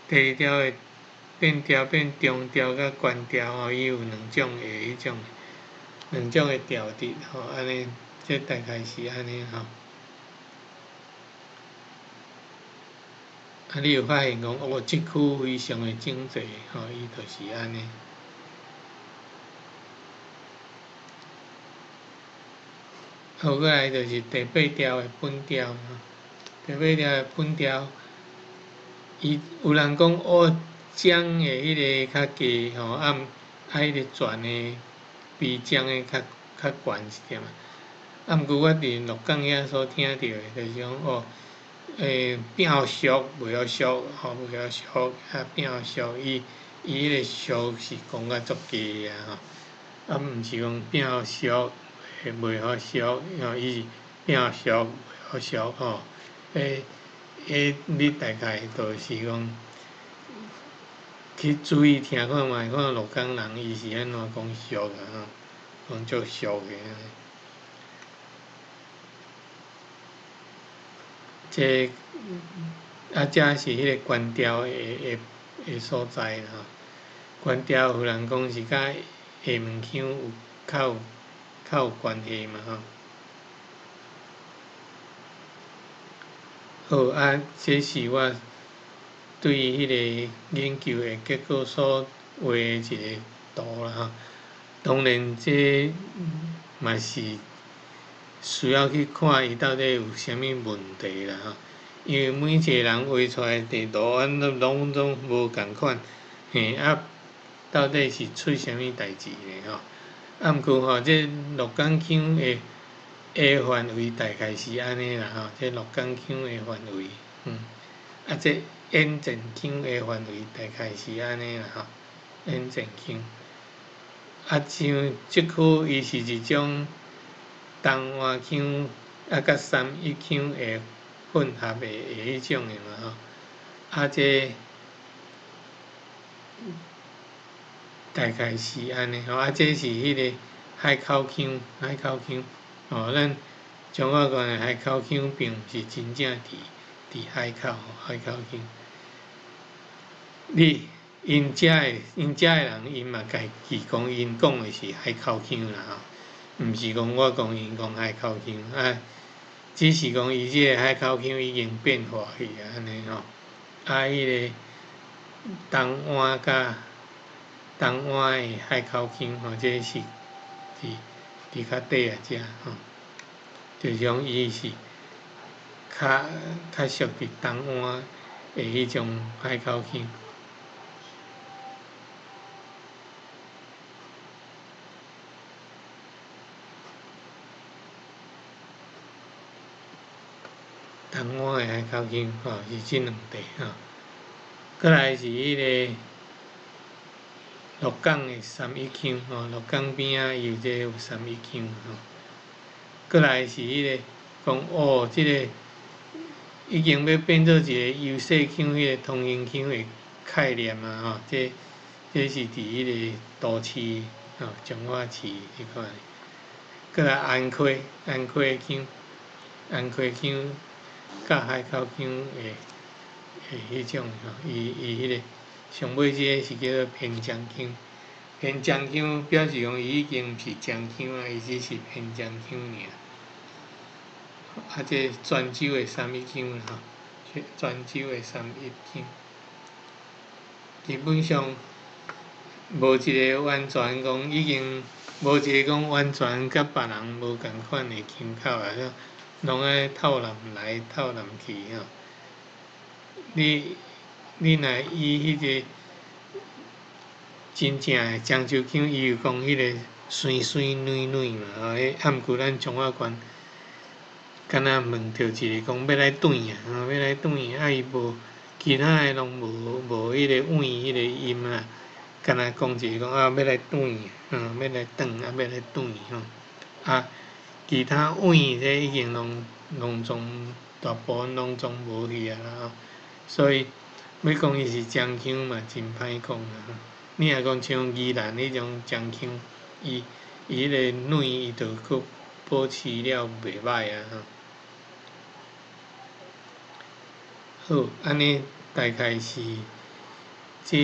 第二調的變調變中調佮懸調吼，伊有兩種的彼種，兩種的調值吼，按呢，這大概是按呢吼。啊，你有發現講，哦，這區非常的整齊，吼，伊就是按呢。好，閣來就是第八調的本調，吼，第八調的本調，伊有人講，哦，江的彼个較低，吼，啊，啊，彼个泉的比江的較較懸一點仔。啊，毋過我佇鹿港遐所聽著的，就是講，哦，變俗袂曉俗，吼，袂曉俗，啊變俗，伊伊彼个俗是講甲足低啊，吼，啊，毋是講變俗。袂曉俗，吼，伊是變俗袂曉俗吼，彼彼你大概就是講去注意聽看覓，看鹿港人伊是按怎講俗啊，吼，講足俗的。這啊，這是彼个懸調的的的所在啦吼。懸調有人講是佮廈門腔有較有較有關係嘛吼。好啊，這是我對彼个研究的結果所畫的一個圖啦吼。當然，這嘛是需要去看伊到底有啥物問題啦吼。因為每一個人畫出來的地圖，按攏攏總無仝款，嘿啊，到底是出啥物代誌呢吼？啊，毋過吼，這鹿港腔的的範圍大概是按呢啦吼，這鹿港腔的範圍，啊，這塩田腔的範圍大概是按呢啦吼，塩田腔。啊，像這區伊是一種東灣腔啊，佮三一腔的混合的的彼種的嘛吼，啊，這大概是按呢吼，啊，這是彼个海口腔，海口腔，吼，咱彰化縣的海口腔並毋是真正佇佇海口，海口腔。你𪜶遮的𪜶遮的人，𪜶嘛家己講，𪜶講的是海口腔啦吼，毋是講我講𪜶講海口腔，啊，只是講伊這個海口腔已經變化去啊，按呢吼，啊，彼个東灣佮東灣的海口腔吼，這是佇佇較底仔遮吼，就是講伊是較較屬佇東灣的彼種海口腔。東灣的海口腔吼，是這兩塊吼。閣來是彼个鹿港的三一腔吼，鹿港邊仔伊有這個有三一腔吼。閣來是彼个講哦，這个已經欲變做一個優勢腔，彼个通行腔的概念啊吼，這這是佇彼个都市吼，彰化市彼款。閣來安溪，安溪腔，安溪腔佮海口腔的的彼種吼，伊伊彼个上尾這个是叫做偏江腔，偏江腔表示講伊已經毋是江腔啊，伊只是偏江腔爾。啊，這泉州的三一腔吼，泉州的三一腔，基本上無一个完全講已經無一个講完全佮別人無仝款的腔口啊，攏愛透南來透南去吼。你若以彼個真正的漳州腔，伊有講彼個媠媠軟軟嘛吼，彼毋過咱彰化縣，敢若問著一个講欲來轉啊，吼欲來轉啊，伊無其他的攏無彼個轉彼個音啊，敢若講一个講啊欲來轉，吼欲來轉啊欲來轉吼，啊其他轉這已經攏總大部分攏總無去啊啦吼，所以欲講伊是漳腔嘛，真歹講啊。你若講像宜蘭彼種漳腔，伊彼个軟伊就閣保持了袂䆀啊吼。好，按呢大概是這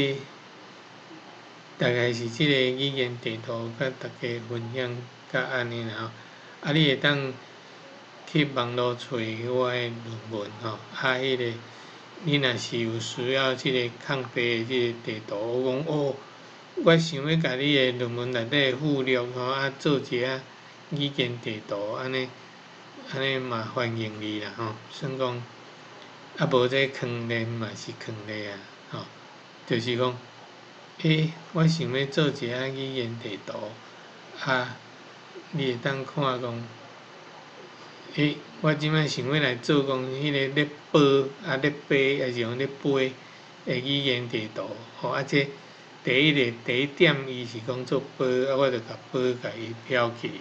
个語言地圖，佮大家分享甲按呢啦吼。啊，你會當去網路揣我的論文吼，啊，彼个你若是有需要這个空白的這个地圖，我講哦，我想欲共你的論文內底附錄吼，啊，做一下語言地圖，按呢嘛歡迎你啦吼。算講，啊無這囥咧嘛是囥咧啊，吼，就是講，我想欲做一下語言地圖，啊，你會當看講，我這擺想欲來做講彼个咧報啊咧飛，抑是講咧飛的語言地圖，吼啊這第一个第一點伊是講做報，啊我就共報共伊標起，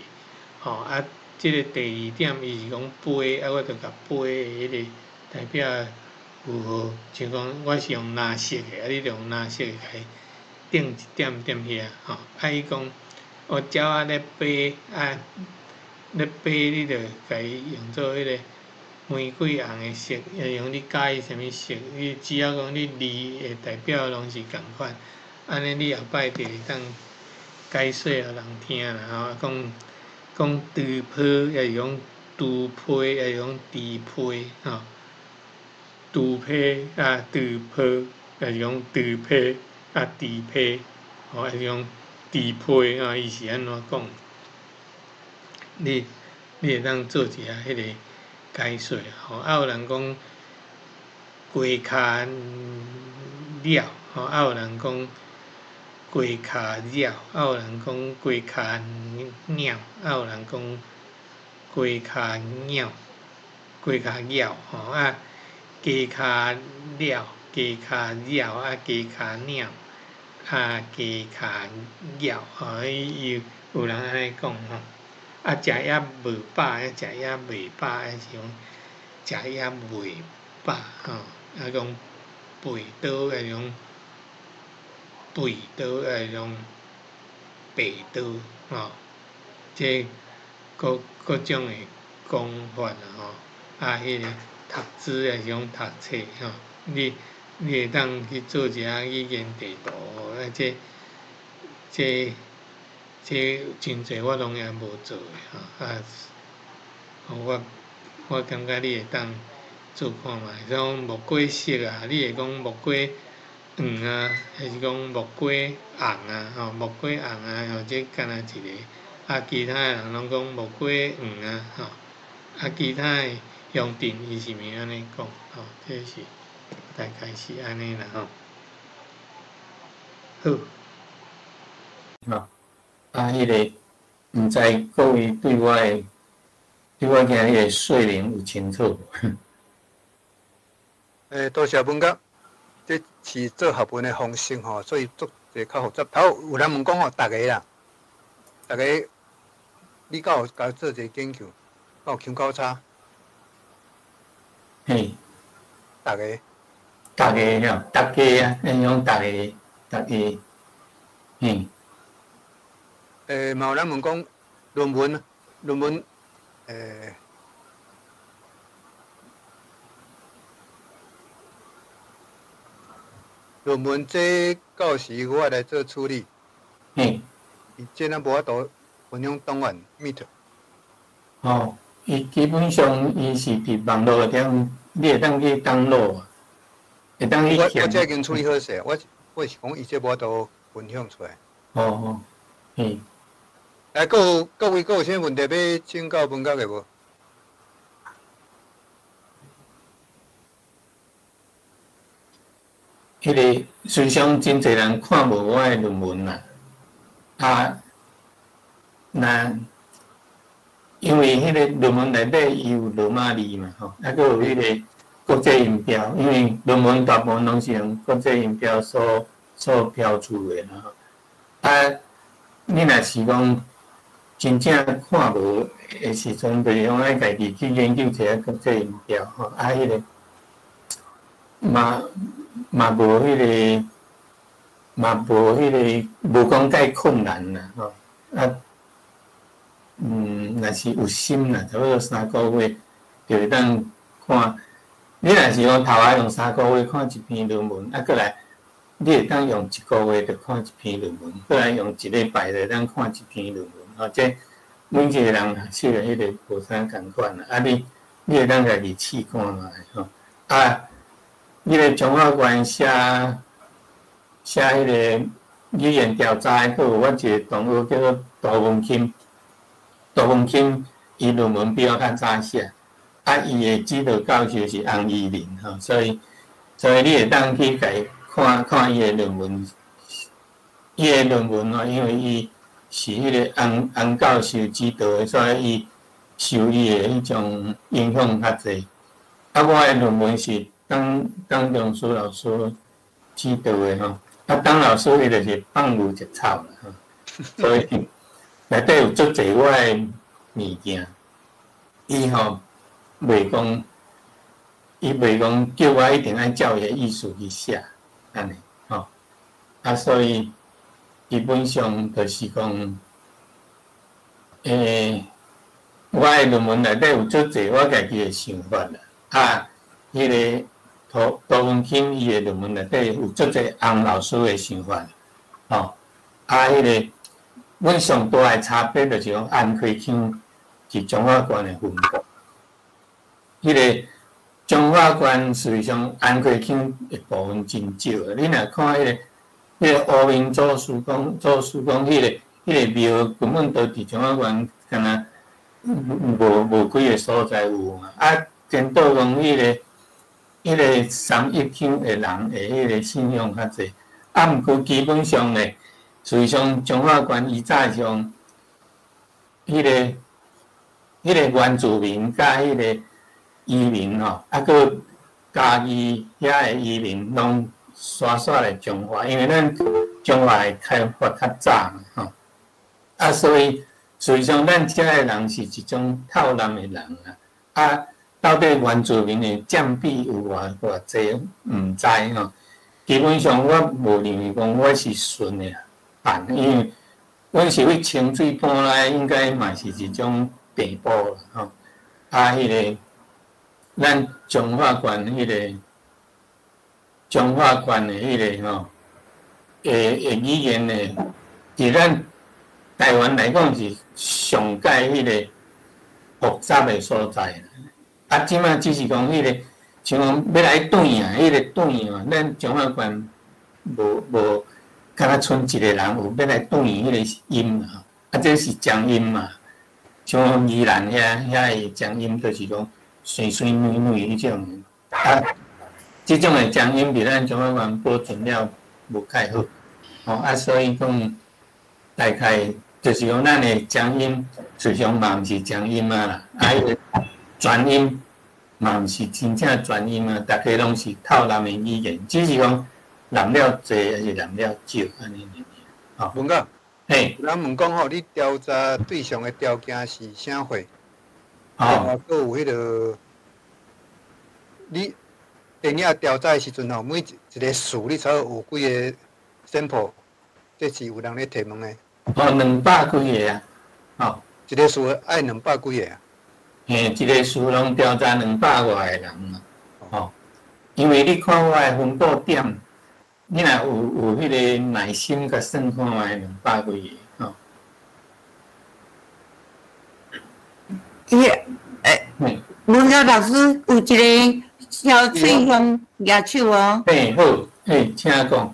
吼啊這个第二點伊是講飛，啊我就共飛的彼个代表符號，像講我是用藍色的，啊你就用藍色的共伊頂一點踮遐，吼啊伊講哦鳥仔咧飛啊咧飛，你就共伊用做彼个玫瑰紅的色，抑是講你佮意啥物色，你只要講你字會代表攏是仝款，按呢你後擺就會當解說予人聽啦吼，講講豬皮，抑是講豬皮，抑是講豬皮吼，豬皮啊豬皮，抑是講豬皮啊豬皮，吼，抑是講豬皮啊，伊是按怎講？你會當做一下彼个解說吼，啊有人講雞跤鳥，吼，啊有人講雞跤鳥，啊有人講雞跤鳥，啊有人講雞跤鳥，雞跤鳥，吼啊雞跤鳥，雞跤鳥，啊雞跤鳥，啊雞跤鳥，吼，伊有人按呢講吼。啊，食也無飽，抑食也袂飽，抑是講食也袂飽，吼。啊，講背刀，抑是講背刀，抑是講白刀，吼。這各種的講法啦，吼。啊，彼个讀書抑是講讀冊，吼。你會當去做一下語言地圖，啊，這真濟我攏也無做的吼，啊，我感覺你會當做看覓，像木瓜色啊，你會講木瓜黃啊，還是講木瓜紅啊？吼，木瓜紅啊，吼，這敢若一个，啊，其他的人攏講木瓜黃啊，吼，啊，其他的鄉鎮伊是毋是按呢講？吼，這是大概是按呢啦，吼。好。好。啊，彼个毋知各位對我今日的說明有清楚無？多謝文哥，這是做學問的方式吼，所以足濟較複雜。頭有人問講吼，逐个啦，逐个，你敢有共做一个研究，敢有腔口差？嘿。逐个。逐个吼，逐个啊，咱講逐个，逐个，嘿。嘛有人問講論文，論文這到時我來做處理。伊這咱無法度分享檔案 Meet。哦，伊基本上伊是佇網路頂，你會當去 download，會當去。我這已經處理好勢，我是講伊這無法度分享出來。哦哦。來，各位閣有啥物問題欲請教文覺的無？彼个实际上真濟人看無我的論文啦，啊，那因為彼個論文內底伊有羅馬字嘛，吼，啊，閣有彼個國際音標，因為論文大部分攏是用國際音標所標註的啦，吼。啊，你若是講真正看無的時陣，就是講愛家己去研究一下國際音標，吼，啊，彼個嘛無彼個，嘛無彼個，無講介困難啦，吼，啊，若是有心啦，差不多3個月就會當看。你若是講頭下用三個月看一篇論文，啊，閣來你會當用一個月就看一篇論文，閣來用一禮拜就會當看一篇論文，吼，這每一個人學的彼個無啥仝款啦，啊你會當家己試看覓吼，啊，彼個彰化縣寫彼個語言調查的，閣有阮一個同學叫做杜文钦，杜文钦伊論文比我較早寫，啊，伊的指導教授是洪宜林吼，所以你會當去共伊看看伊的論文，伊的論文吼，因為伊是彼個洪教授指導的，所以伊受伊的彼種影響較濟。啊，我的論文是董仲書老師指導的吼，啊，董老師伊就是放牛食草啦吼，所以內底有足濟我的物件，伊吼袂講，伊袂講叫我一定愛照伊的意思去寫，按呢吼，啊，所以基本上就是講，我的論文內底有足濟我家己的想法啦，啊，彼個杜文卿伊的論文內底有足濟洪老師的想法，吼，啊，彼個阮上大的差別就是講安溪腔是彰化縣的分布，彼個彰化縣實際上安溪腔的部分真少。你若看彼個烏明祖師宮，祖師宮彼個廟根本都佇彰化縣，敢若無幾个所在有嘛。啊，顛倒講彼個三邑腔的人的彼個信仰較濟，啊，毋過基本上咧，實際上彰化縣伊早上彼個原住民佮彼個移民吼，啊，閣嘉義遐的移民攏煞煞來彰化，因為咱彰化的開發較早嘛，吼，啊，所以實際上咱遮的人是一種透南的人啊，啊，到底原住民的佔比有偌偌濟，毋知吼。基本上我無認為講我是純的漢，因為阮是去清水搬來，應該嘛是一種地步啦，吼。啊，彼個咱彰化縣彼個彰化縣的彼個吼，的語言呢，佇咱台灣來講是上蓋彼個複雜的所在。啊，這擺只是講彼個，像講欲來轉啊，彼個轉啊，咱彰化縣無，敢若賰一個人有欲來轉彼個音啊，啊，這是江音嘛，像宜蘭遐的江音，就是講酸酸軟軟彼種，啊，這種的江音佇咱彰化縣保存了無蓋好，吼啊，所以講大概就是講咱的江音，實際上嘛毋是江音啊啦，啊，彼個轉音嘛毋是真正轉音啊，逐家攏是透南的語言，只是講南了濟還是南了少按呢爾爾。文哥，嘿，有人問講吼，你調查對象的條件是啥貨？哦，閣有彼個，你電影調查的時陣吼，每一個數你差不多有幾個 sample？這是有人咧提問的。哦，200幾个啊，哦，一個數愛200幾個啊？嘿，一個數攏調查200外個人嘛，哦，因為你看我的分布點，你若有彼個耐心共算看覓200幾个，吼。伊文哥老師有一個小翠香舉手哦。嘿，好，嘿，請講。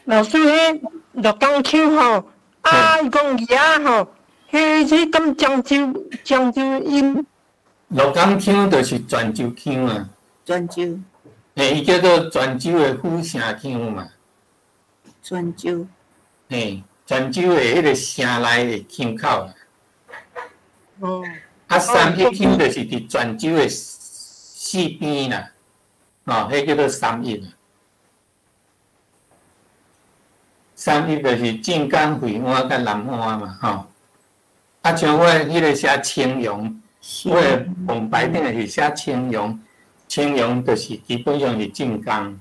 老師，彼鹿港腔吼，啊，伊講魚仔吼，彼敢漳州音？鹿港腔就是泉州腔啊。泉州。嘿，嘿，伊叫做泉州的府城腔嘛。泉州。嘿，泉州的彼个城内的腔口啦。哦。啊，三一腔就是伫泉州的四边啦，哦，彼叫做三一。三一就是晋江、惠安佮南安嘛，吼。啊，像我彼个写青阳，我的王牌顶是写青阳，青阳就是基本上是晋江，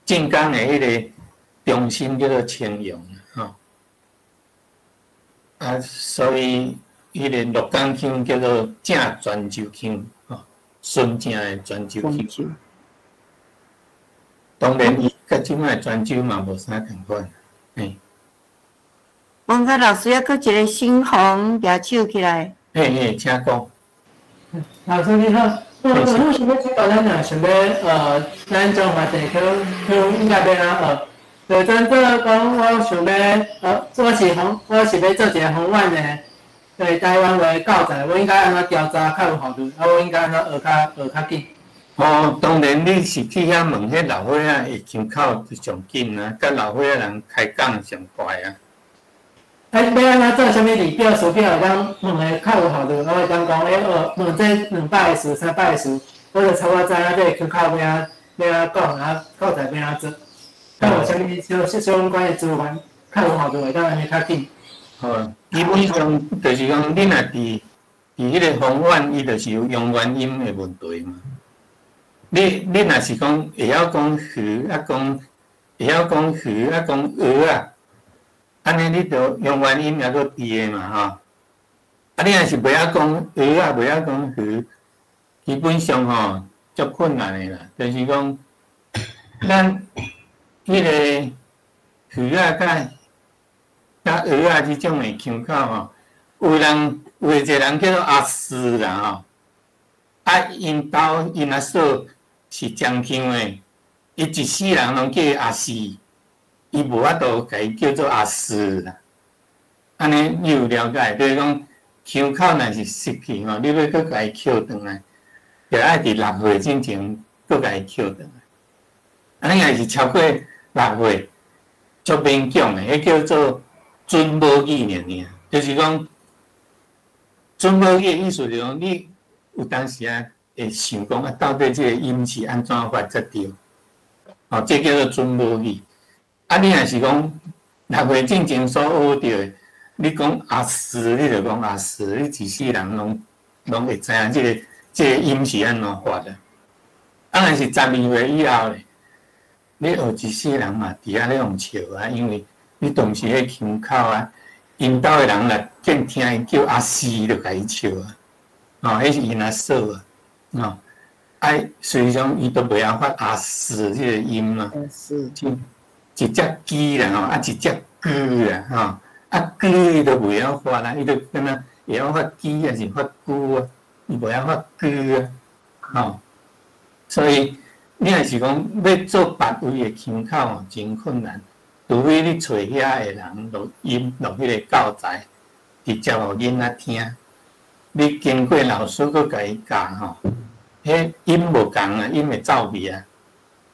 晋江的彼个中心叫做青阳，吼。啊，所以彼个鹿港腔叫做正泉州腔，吼，纯正的泉州腔。当然，伊佮这摆泉州嘛无啥仝款，嘿。文甲老师，犹阁一个新红举手起来。嘿嘿，请讲。老师你好，我想欲请教咱若想欲学咱中华地区腔应该欲按怎学？就当做讲，我想欲我是欲做一个方言的，对台湾话教材，我应该按怎调查较有效率？啊，我应该按怎学较紧？哦，当然你是去遐问彼老岁仔会腔口就上紧啊，佮老岁仔人开讲上快啊。啊，欲按怎做啥物字表、词表，会当问的较有效率？我会当讲，学问这两百个词、300个词，我就差不多知影这个腔口欲按怎讲，啊，教材欲按怎做。较有啥物相相关的资源，较有效率，会当按呢较紧。好，基本上就是讲，你若伫彼个方言，伊就是有用元音的问题嘛。你若是讲会晓讲鱼，啊讲会晓讲鱼，啊讲蚵仔，按呢你就用元音犹阁伫的嘛吼。啊，你若是袂晓讲蚵仔，袂晓讲鱼，基本上吼足困难的啦。就是讲，咱彼个鱼仔佮蚵仔这种的腔口吼，有一个人叫做阿四啦吼，啊，𪜶兜𪜶阿嫂是漳腔的，伊一世人拢叫伊阿四，伊无法度共伊叫做阿四啦。按呢你有了解？就是讲腔口若是失去吼，你欲阁共伊捡转来，就爱伫6岁进前阁共伊捡转来。按呢若是超过6岁，足勉强的，彼叫做准母语尔尔，就是讲准母语的意思就是讲，你有当时啊会想讲啊，到底这个音是按怎发才对？哦，这叫做准母语。啊，你若是讲6岁进前所学著的，你讲阿四，你就讲阿四，你一世人拢会知影这个音是按怎发的。啊，若是12岁以后咧，你学一世人嘛，伫遐咧用笑啊，因为你当时彼腔口啊，𪜶兜的人若见听伊叫阿四，就共伊笑啊。哦，彼是𪜶阿嫂啊，哦，啊，实际上伊都袂晓发阿四这个音啊。一只鸡啦吼，啊一只龟啦吼，啊龟伊都袂晓发啦，伊就敢若会晓发鸡抑是发龟啊，伊袂晓发龟啊，吼。所以你若是讲欲做别位的腔口吼，真困难，除非你揣遐的人录音录彼个教材，直接予囡仔听。你经过老师阁共伊教吼，彼音无仝啊，音会走去啊，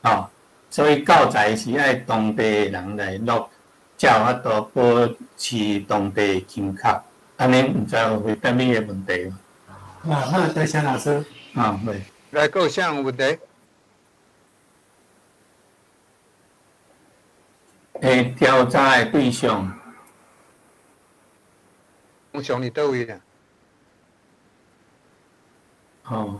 吼。所以教材是爱当地的人来录，才有法度保持当地的腔口。按呢，毋知有回答你的问题无？啊，好，多谢老师。啊，对。来，阁有啥问题？调查的对象。对象伫佗位啦？哦，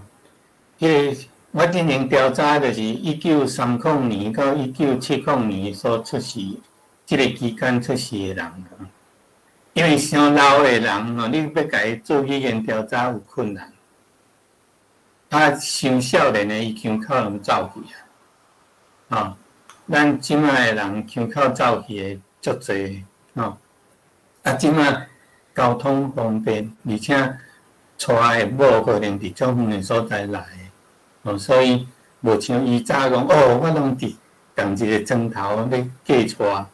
我进行调查就是1930年到1970年所出世，这个期间出世的人。因为伤老的人吼，你欲共伊做语言调查有困难。啊，伤少年的伊腔口拢走去啊。哦，咱这摆的人腔口走去的足济，吼。啊，这摆交通方便，而且带的某可能伫足远的所在来。哦，所以无像以早讲，哦，我拢伫仝一个砖头咧过带，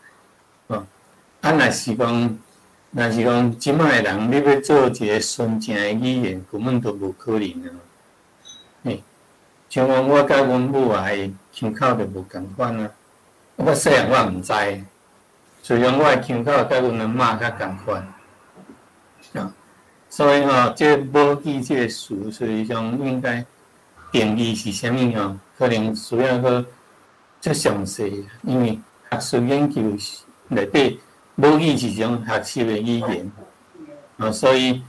哦，啊，若是讲，这摆的人，你欲做一个纯正的语言，根本都无可能啊！嘿，像講我佮阮母啊的腔口就無仝款啊。我細漢我毋知，雖然我的腔口佮阮阿嬤較仝款。啊，所以吼，這母語這個詞，實際上應該定義是啥物吼？可能需要閣較詳細，因為學術研究內底母語是一種學習的語言，啊，所以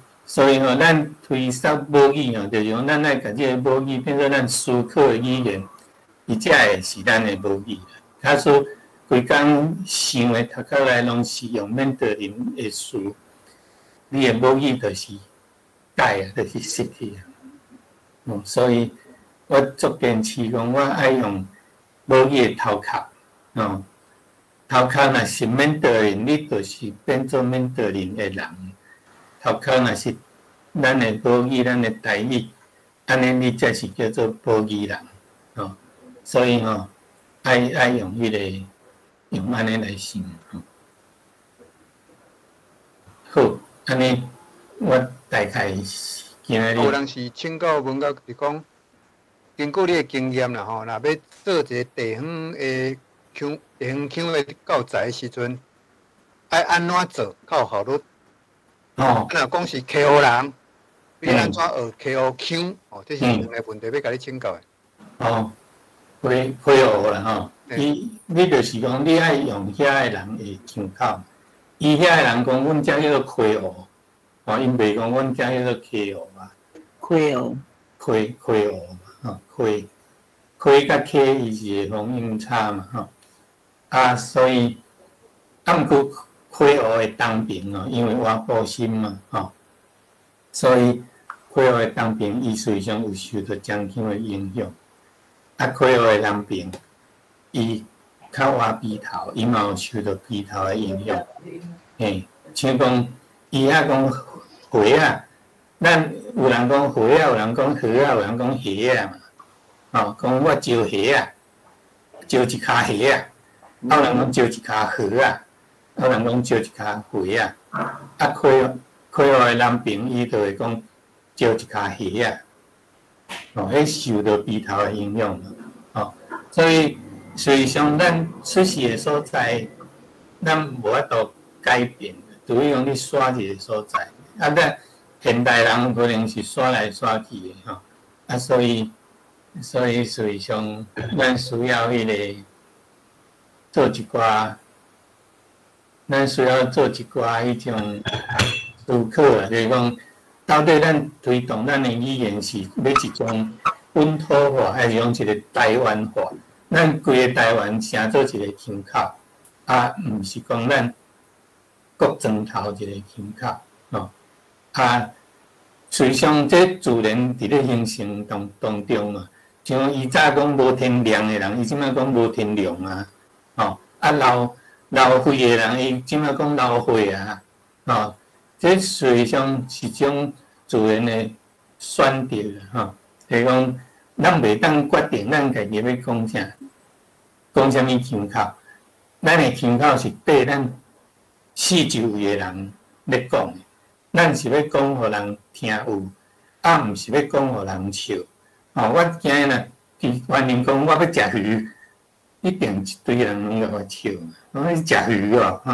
吼，咱推捒母語吼，就是講咱愛共這個母語變做咱思考的語言，伊才會是咱的母語。假使規工想的頭殼內攏是用緬甸人的詞，你的母語就是改啊，就是失去啊。哦，所以我足堅持講，我愛用母語的頭殼，哦，頭殼若是緬甸人，你就是變做緬甸人的人；頭殼若是咱的母語，咱的台語，按呢你才是叫做母語人，哦。所以吼，愛用彼個用按呢來想，好，按呢我大概是今仔日。有人是請教文教，是講根據你的經驗啦吼，若欲做一個地方的腔、地方腔的教材的時陣，愛按怎做較有效率？哦。若講是溪湖人，欲按怎學溪湖腔？哦，這是兩個問題，欲共你請教的。哦，溪溪湖啦吼，伊你就是講你愛用遐个人的腔口，伊遐个人講阮遮叫做溪湖，哦，𪜶袂講阮遮叫做溪湖啊。溪湖。溪溪湖嘛，吼，溪溪佮溪伊是會方音差嘛，吼。啊，所以啊，毋過溪湖的東爿哦，因為倚埔心嘛，吼，所以溪湖的東爿伊實際上有受著漳腔的影響。啊，溪湖的南爿，伊較倚埤頭，伊嘛有受著埤頭的影響。嘿，像講伊遐講花仔，咱有人講花仔，有人講荷仔，有人講蝦仔嘛。吼，講我招蝦仔，招一跤蝦仔，啊有人講招一跤荷仔，有人講招一跤花仔。啊，溪溪湖的南爿，伊就會講招一跤蝦仔。哦，彼受著埤頭的影響，哦，所以實際上咱出世的所在，咱無法度改變，除非講你徙一個所在。啊，咱現代人可能是徙來徙去的吼，啊，所以實際上咱需要彼個做一寡，咱需要做一寡彼種思考啊，就是講到底咱推動咱的語言是欲一種本土化，還是講一個台灣化？咱規個台灣成做一個腔口，啊，毋是講咱各莊頭一個腔口，吼。啊，實際上這自然佇咧形成當中嘛，像伊早講無天良的人，伊這擺講無天良啊，吼。啊，流流血的人，伊這擺講流血啊，吼。這實際上是種自然的選擇，吼。就是講，咱袂當決定咱家己欲講啥，講啥物腔口。咱的腔口是綴咱四周圍的人咧講的，咱是欲講予人聽有，啊，毋是欲講予人笑。吼，我今日若佇外面講我欲食魚，一定一堆人攏共我笑。講你食魚哦，吼。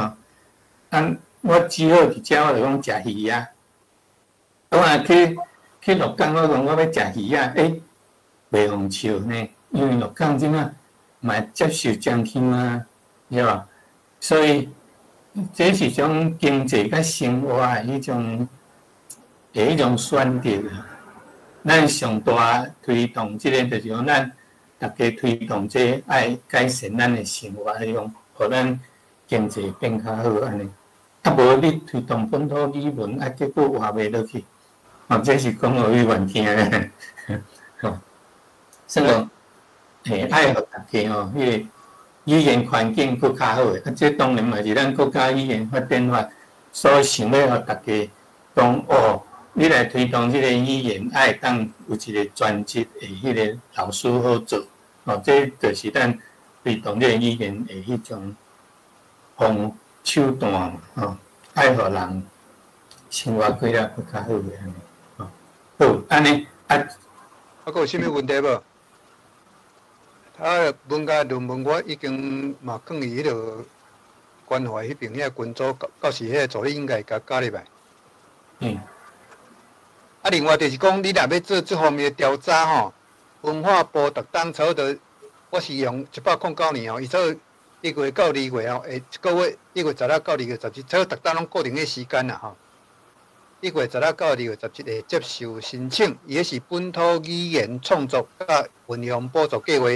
啊，我只好佇遮我就講食魚啊。我若去鹿港，我講我欲食魚仔，欸，袂予笑呢，因為鹿港這擺嘛接受漳腔啊，對吧？所以這是種經濟佮生活的彼種選擇。咱上大推動這個，就是講咱逐家推動這個愛改善咱的生活，彼種，予咱經濟變較好按呢。啊，無你推動本土語文，啊，結果活袂落去。哦，這是講予委員聽的，吼。所以講，欸，愛予逐家吼，彼個語言環境閣較好的。啊，這當然嘛是咱國家語言發展法所想欲予逐家講哦，你來推動這個語言，愛當有一個專職的彼個老師好做。哦，這就是咱推動這個語言的彼種方手段嘛，吼，愛予人生活過了閣較好的按呢，吼，好，按呢啊，啊，阁有啥物问题无？啊，文学论文我已经嘛放伫彼个关怀彼边遐群组，到时彼个助理应该会共加入来。啊，另外就是讲，你若欲做这方面的调查吼，文化部逐冬差不多，我是用109年吼，伊做1月到2月吼，会一个月1月16到2月17，差不多逐冬拢固定的时间啦吼。1月16到2月17会接受申请，伊彼是本土语言创作佮运用补助计划，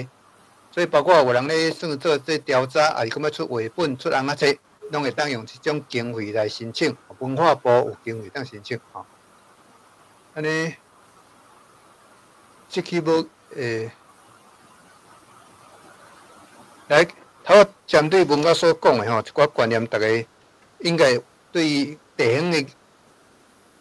所以包括有人咧算做这调查，抑是讲欲出绘本、出尪仔册，拢会当用这种经费来申请。文化部有经费当申请吼。按呢，这去无来，头针对文学所讲的吼，一寡观念，逐家应该对地方的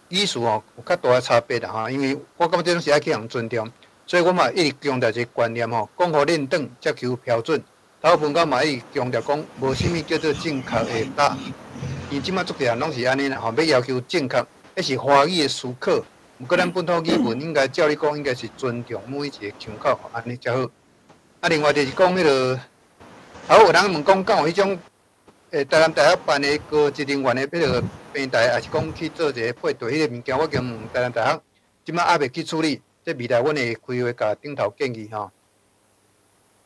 语词吼有较大的差别啦吼，因为我感觉这拢是爱去予人尊重，所以我嘛一直强调一个观念吼，讲予认转才求标准。头文学嘛一直强调讲，无啥物叫做正确的答，因为这马足济人拢是按呢啦吼，欲要求正确，彼是华语的思考。毋过咱本土语文应该照理讲，应该是尊重每一个腔口，按呢才好。啊，另外就是讲彼个，头有人问讲，敢有彼种，台南大学办的高级人员的彼个平台，抑是讲去做一个配对彼个物件，我经问台南大学，这马犹未去处理，这未来阮会开会共顶头建议吼。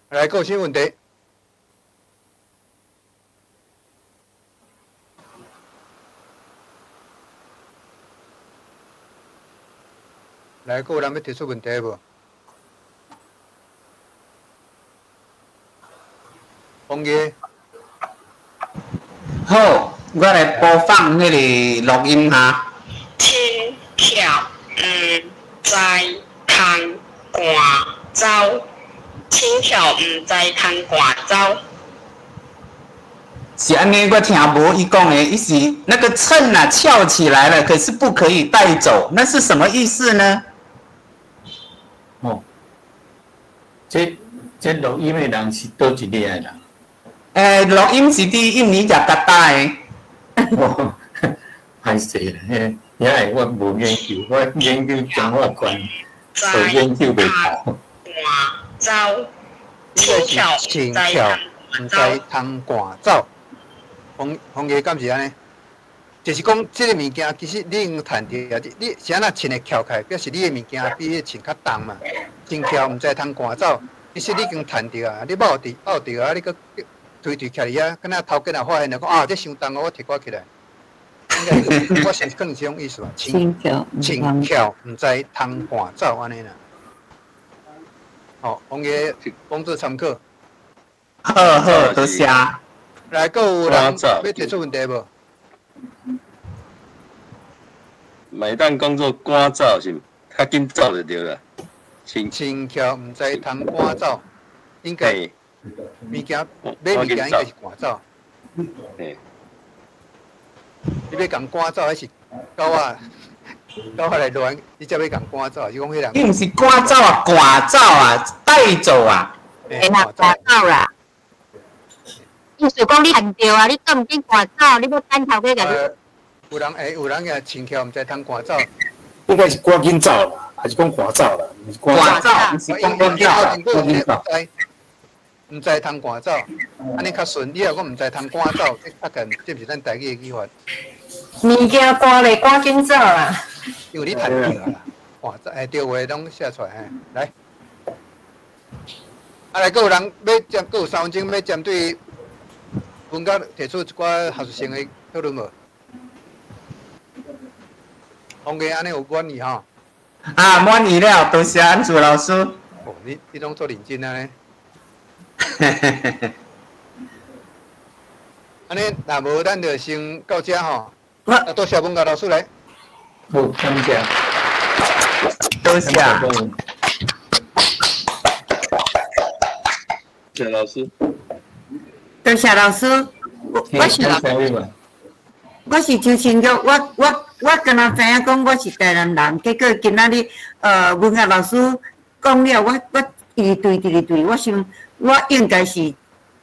来，阁有啥问题？来，阁有人欲提出问题无？王爷。好，我来播放彼个录音哈。穿翘毋知通赶走，穿翘毋知通赶走。是按呢，我听无伊讲的，伊是那个秤啊翘起来了，可是不可以带走，那是什么意思呢？哦，这录音的人是佗一个的人？录音是伫印尼雅加达的。哦，歹势啦，彼遐个我无研究，我研究彰化县，所以研究袂透。走，应该是穿翘，毋知通赶走。王王爷敢是按呢？就是讲，这个物件其实你已经趁著啊！你是按怎穿会翘起来，表示你的物件比彼穿较重嘛。穿翘毋知通赶走，其实你已经趁著啊！你抱伫抱著啊！你阁推推徛伫遐，敢若头家若发现就讲啊，这伤重哦，我提我起来。应该我想可能是这种意思吧。穿翘毋知通赶走按呢啦。好，王爷讲做参考。好好，多谢。来，阁有人欲提出问题无？会当讲做赶走是毋？较紧走就对啦。穿翘毋知通赶走，应该物件买物件应该是赶走。你欲共赶走，还是狗仔？狗仔来乱，你才欲共赶走，是讲彼人？你毋是赶走啊，赶走啊，带走啊。会啦，赶走啦。意思讲你趁著啊，你阁毋紧赶走，你欲等头家共你。有人会，有人也穿翘，毋知通赶走。应该是赶紧走啦，还是讲赶走啦？毋是赶走，毋是讲赶走。毋知通赶走，按呢较顺。你若讲毋知通赶走，这较近，这毋是咱台语的语法。物件赶咧，赶紧走啦。因为你趁著啦，赶走，对话拢写出来，嘿，来。啊，来，阁有人欲针，阁有3分钟欲针对文教提出一寡学术性的讨论无？王家按呢有满意吼？啊，满意了，多谢安祖老师。哦，你拢做认真啊呢？按呢，若无咱就先到遮吼。啊，多谢文教老师来。好，感谢。多谢。谢老师。多谢老师，我是周清玉，我敢若知影讲我是台南人，结果今仔日文学老师讲了，我一直对一直对，我想我应该是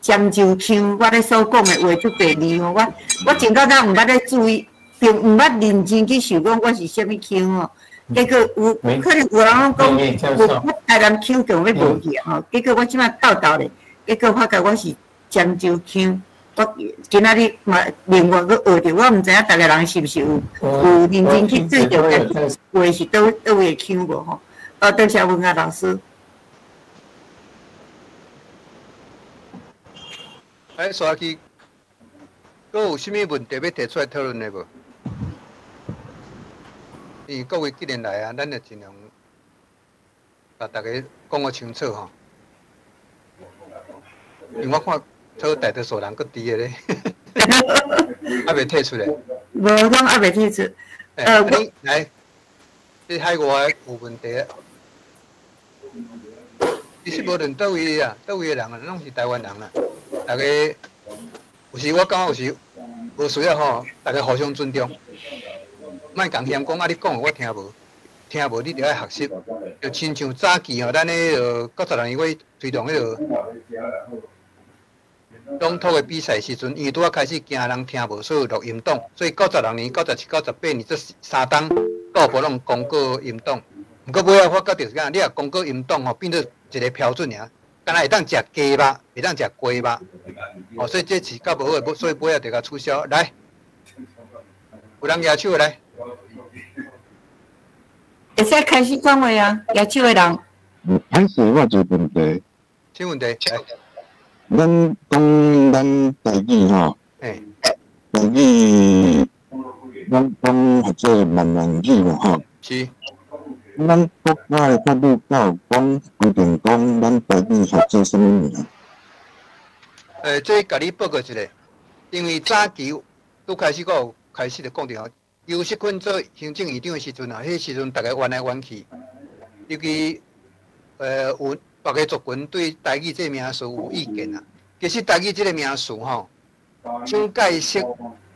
漳州腔，我咧所讲的话足白字吼，我真到早毋捌咧注意，并毋捌认真去想讲我是啥物腔吼。结果有可能有人讲，我台南腔强欲无去啊吼，结果我这摆斗斗咧，结果发觉我是漳州腔。我今仔日嘛另外阁学著，我毋知影逐个人是毋是有认真去对著家己话是佗佗位的腔无吼？多谢文学老师。哎，煞去，阁有啥物问题欲提出来讨论的无？因为各位既然来啊，咱就尽量共大家讲个清楚吼。因为我看。做大多数人阁伫个咧，犹未退出来。无，拢犹未退出。你来，你海外有问题。其实无论佗位啊，佗位的人啊，拢是台湾人啊。大家有时我感觉有时无需要吼，大家互相尊重，莫共嫌讲啊，你讲的我听无，听无你著爱学习。就亲像早期吼，咱彼个96年我推动彼个总统的比赛时阵，因为拄仔开始惊人听无，所以录音档。所以96年、97、98年这三冬，教育部拢公告音档。毋过尾仔发觉著是讲，你若公告音档吼，变做一个标准尔，敢若会当食鸡肉，袂当食鸡肉。哦，所以这是较无好的，所以尾仔就共取消。来，有人举手的来。会使开始讲话啊，举手的人。歹势，我有一个问题。啥问题？来。咱讲咱台语吼，台语，咱讲或者闽南语嘛吼。是。咱国家的法律敢有讲规定讲咱台语学做啥物名？这共你报告一下，因为早期拄开始阁有开始就讲著吼，游锡堃做行政院长的时阵啊，彼时阵逐家冤来冤去，尤其有别个族群对台语这个名词有意见啊。其实台语这个名词吼，蒋介石、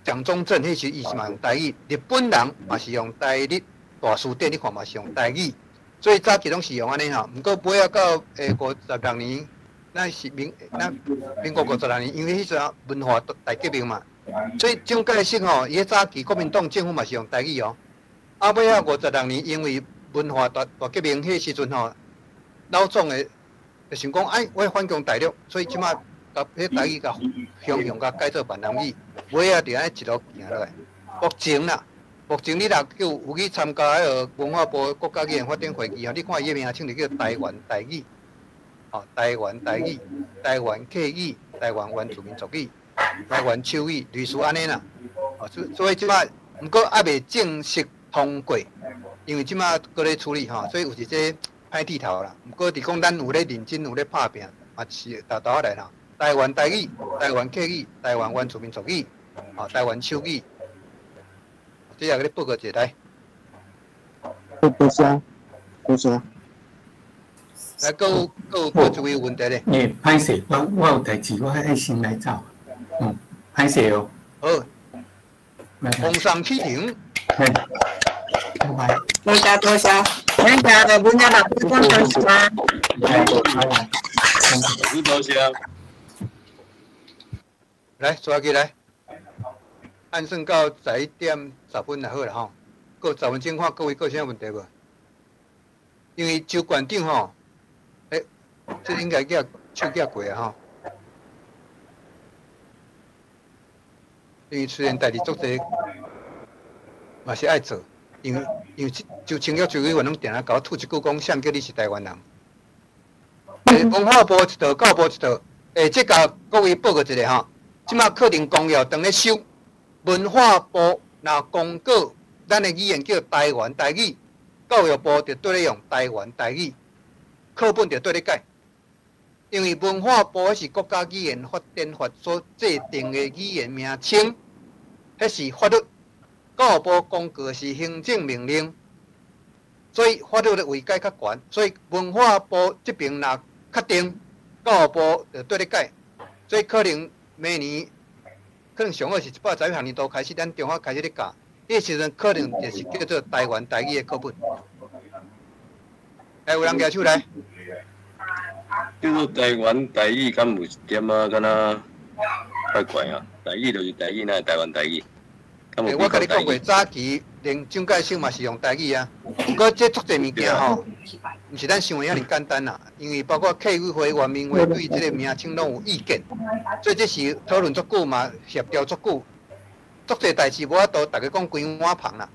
蒋中正彼时伊是嘛用台语，日本人嘛是用台日大辞典，你看嘛是用台语，所以早期拢是用按呢吼。毋过尾仔到56年，咱是民咱民国56年，因为彼阵文化大革命嘛，所以蒋介石吼，伊彼早期国民党政府嘛是用台语哦。啊，尾仔56年，因为文化大革命彼时阵吼，老总的就想讲，哎，我反攻大陆，所以这马共彼台语共雄雄共改做闽南语，尾仔就按呢一路行落来。目前啦，目前你若叫有去参加彼个文化部国家语言发展会议吼，你看伊个名称就叫台湾台语，吼，台湾台语、台湾客语、台湾原住民族语、台湾手语，类似按呢啦。哦，所以这马，毋过犹未正式通过，因为这马阁咧处理吼，所以有一这歹铁头啦。毋过伫讲咱有咧认真有咧拍拼，嘛是沓沓仔来啦。台湾台语、台湾客语、台湾原住民族语、啊，台湾手语，这也共你报告一下来。多谢，多谢。来，阁有阁有阁一位问题咧。欸，歹势，我有代志，我爱先来走。歹势哦。好。风送起场。嘿。拜拜。多谢多谢，咱家的文雅老师讲多谢。拜拜。多谢。来，刷起来。按算到11点10分就好啦吼。阁10分钟看各位阁有啥问题无？因为周馆长吼，欸，这应该叫手举过啊吼。因为虽然代志足济，嘛是爱做，因为周清玉周委员拢定定共我吐一句讲，谁叫你是台湾人？欸，文化部一套，教育部一套，欸，这共各位报告一下吼。这马课程纲要当咧修，文化部若公告咱的语言叫台湾台语，教育部就对咧用台湾台语，课本就对咧改。因为文化部是国家语言发展法所制定的语言名称，彼是法律。教育部公告是行政命令，所以法律的位阶较悬，所以文化部这边若确定，教育部就对咧改，所以可能明年可能上好是111学年度开始，咱中学开始咧教，彼时阵可能就是叫做台湾台语的课本。来，有人举手来。叫做台湾台语，敢有一点仔敢若怪怪啊？台语就是台语，哪会台湾台语？欸，我共你讲过，早期连蒋介石嘛是用台语啊。毋过这足济物件吼，毋是咱想的遐尔简单啦。因为包括客委会、原民会对这个名称拢有意见，所以这是讨论足久嘛，协调足久，足济代志无法度，逐家讲规碗捧啦。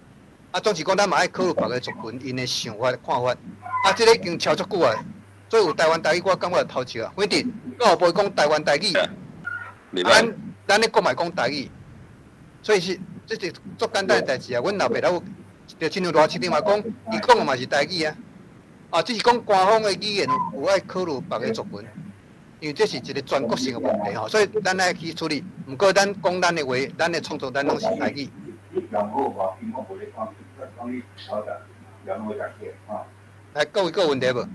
啊，总是讲咱嘛爱考虑别个族群𪜶的想法看法。啊，这个已经超足久啊，所以有台湾台语，我感觉偷笑啊。反正教育部讲台湾台语，咱咧国嘛讲台语，所以是这是足简单的代志啊。阮老爸老就亲像赖市长嘛讲，伊讲的嘛是台语啊。啊，只是讲官方的语言有爱考虑别个族群，因为这是一个全国性的问题吼，所以咱爱去处理。毋过咱讲咱的话，咱的创作，咱拢是台语。来，各位阁有问题无？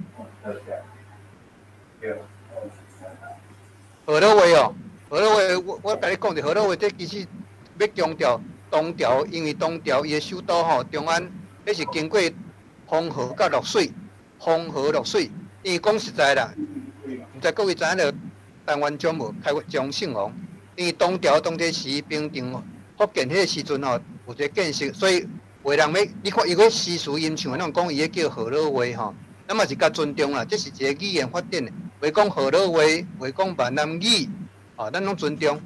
河洛话哦，河洛话，我共你讲者，河洛话这其实欲强调东朝，因为东朝伊的首都吼长安，彼是经过黄河佮洛水，黄河洛水。因为讲实在啦，毋知各位知影著台湾将无？开张胜王，因为东朝当时时平定福建彼个时阵吼，有一个建设，所以有人欲，你看伊个诗词吟唱的，拢讲伊彼叫河洛话吼，咱嘛是较尊重啦，这是一个语言发展的，袂讲河洛话，袂讲闽南语，哦，咱拢尊重。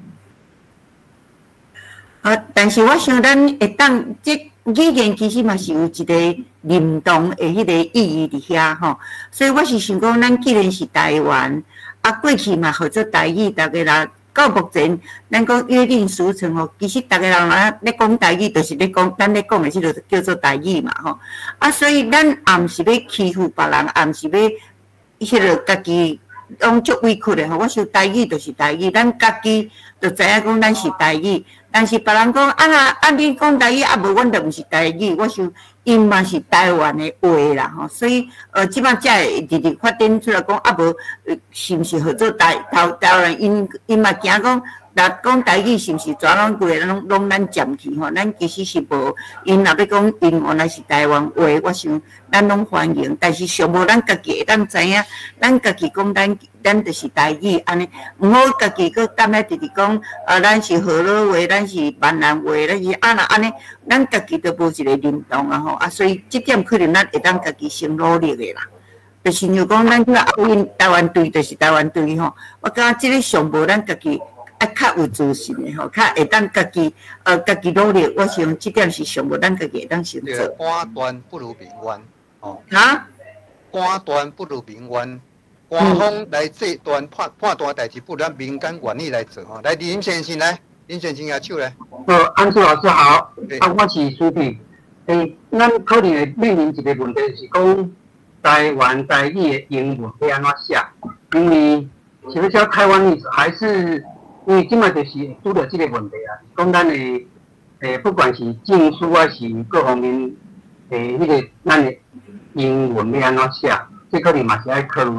啊，但是我想咱会当这语言其实嘛是有一个认同的彼个意义伫遐吼，所以我是想讲，咱既然是台湾，啊过去嘛号做台语，逐家人到目前，咱讲约定俗成吼，其实逐家人啊咧讲台语，就是咧讲咱咧讲的这个叫做台语嘛吼，啊所以咱也毋是欲欺负别人，也毋是欲彼个家己拢足委屈的吼。我想台语就是台语，咱家己就知影讲咱是台语。但是别人讲啊若啊你讲台语啊无，阮就毋是台语。我想𪜶嘛是台湾的话啦吼，所以这摆才会直直发展出来讲啊无，是毋是号做台台台湾？𪜶嘛惊讲，若讲台语是毋是全拢规个拢咱占去吼？咱其实是无，𪜶若欲讲𪜶原来是台湾话，我想咱拢欢迎。但是上无咱家己会当知影，咱家己讲咱就是台语按呢，毋好家己阁踮咧直直讲啊，咱是河洛话，咱是闽南话，咱是啊若按呢，咱家己都无一个认同啊吼啊，所以这点可能咱会当家己先努力的啦。就是像讲咱这个奥运台湾队就是台湾队吼，我感觉这个上无咱家己爱较有自信的吼，较会当家己努力。我想这点是上无咱家己会当先做。官断不如民愿，哦。哈？官断不如民愿，官方来这段判断代志，不如咱民间愿意来做吼。来，林先生来，林先生举手来。安叔老师好，啊，我是苏炳。咱可能会面临一个问题，是讲台湾台语的英文欲按怎写？因为是欲写台湾语，还是因为这摆就是会拄著这个问题啊，讲咱的不管是证书还是各方面彼个咱的英文欲按怎写，这可能嘛是爱考虑。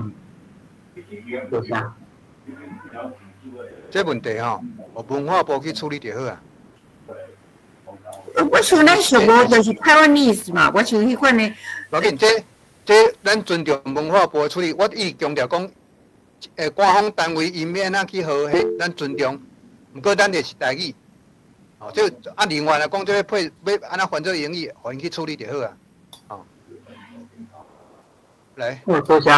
多谢。这问题吼，文化部去处理就好啊。我想咱上无就是台湾意思嘛，我想彼款的。无要紧，这咱尊重文化部的处理。我一直强调讲，官方单位𪜶欲按怎去号，彼咱尊重。毋过咱就是台语，哦，这啊另外来讲，这个配欲按怎翻做英语，予𪜶去处理就好啊。哦，来。好，多谢。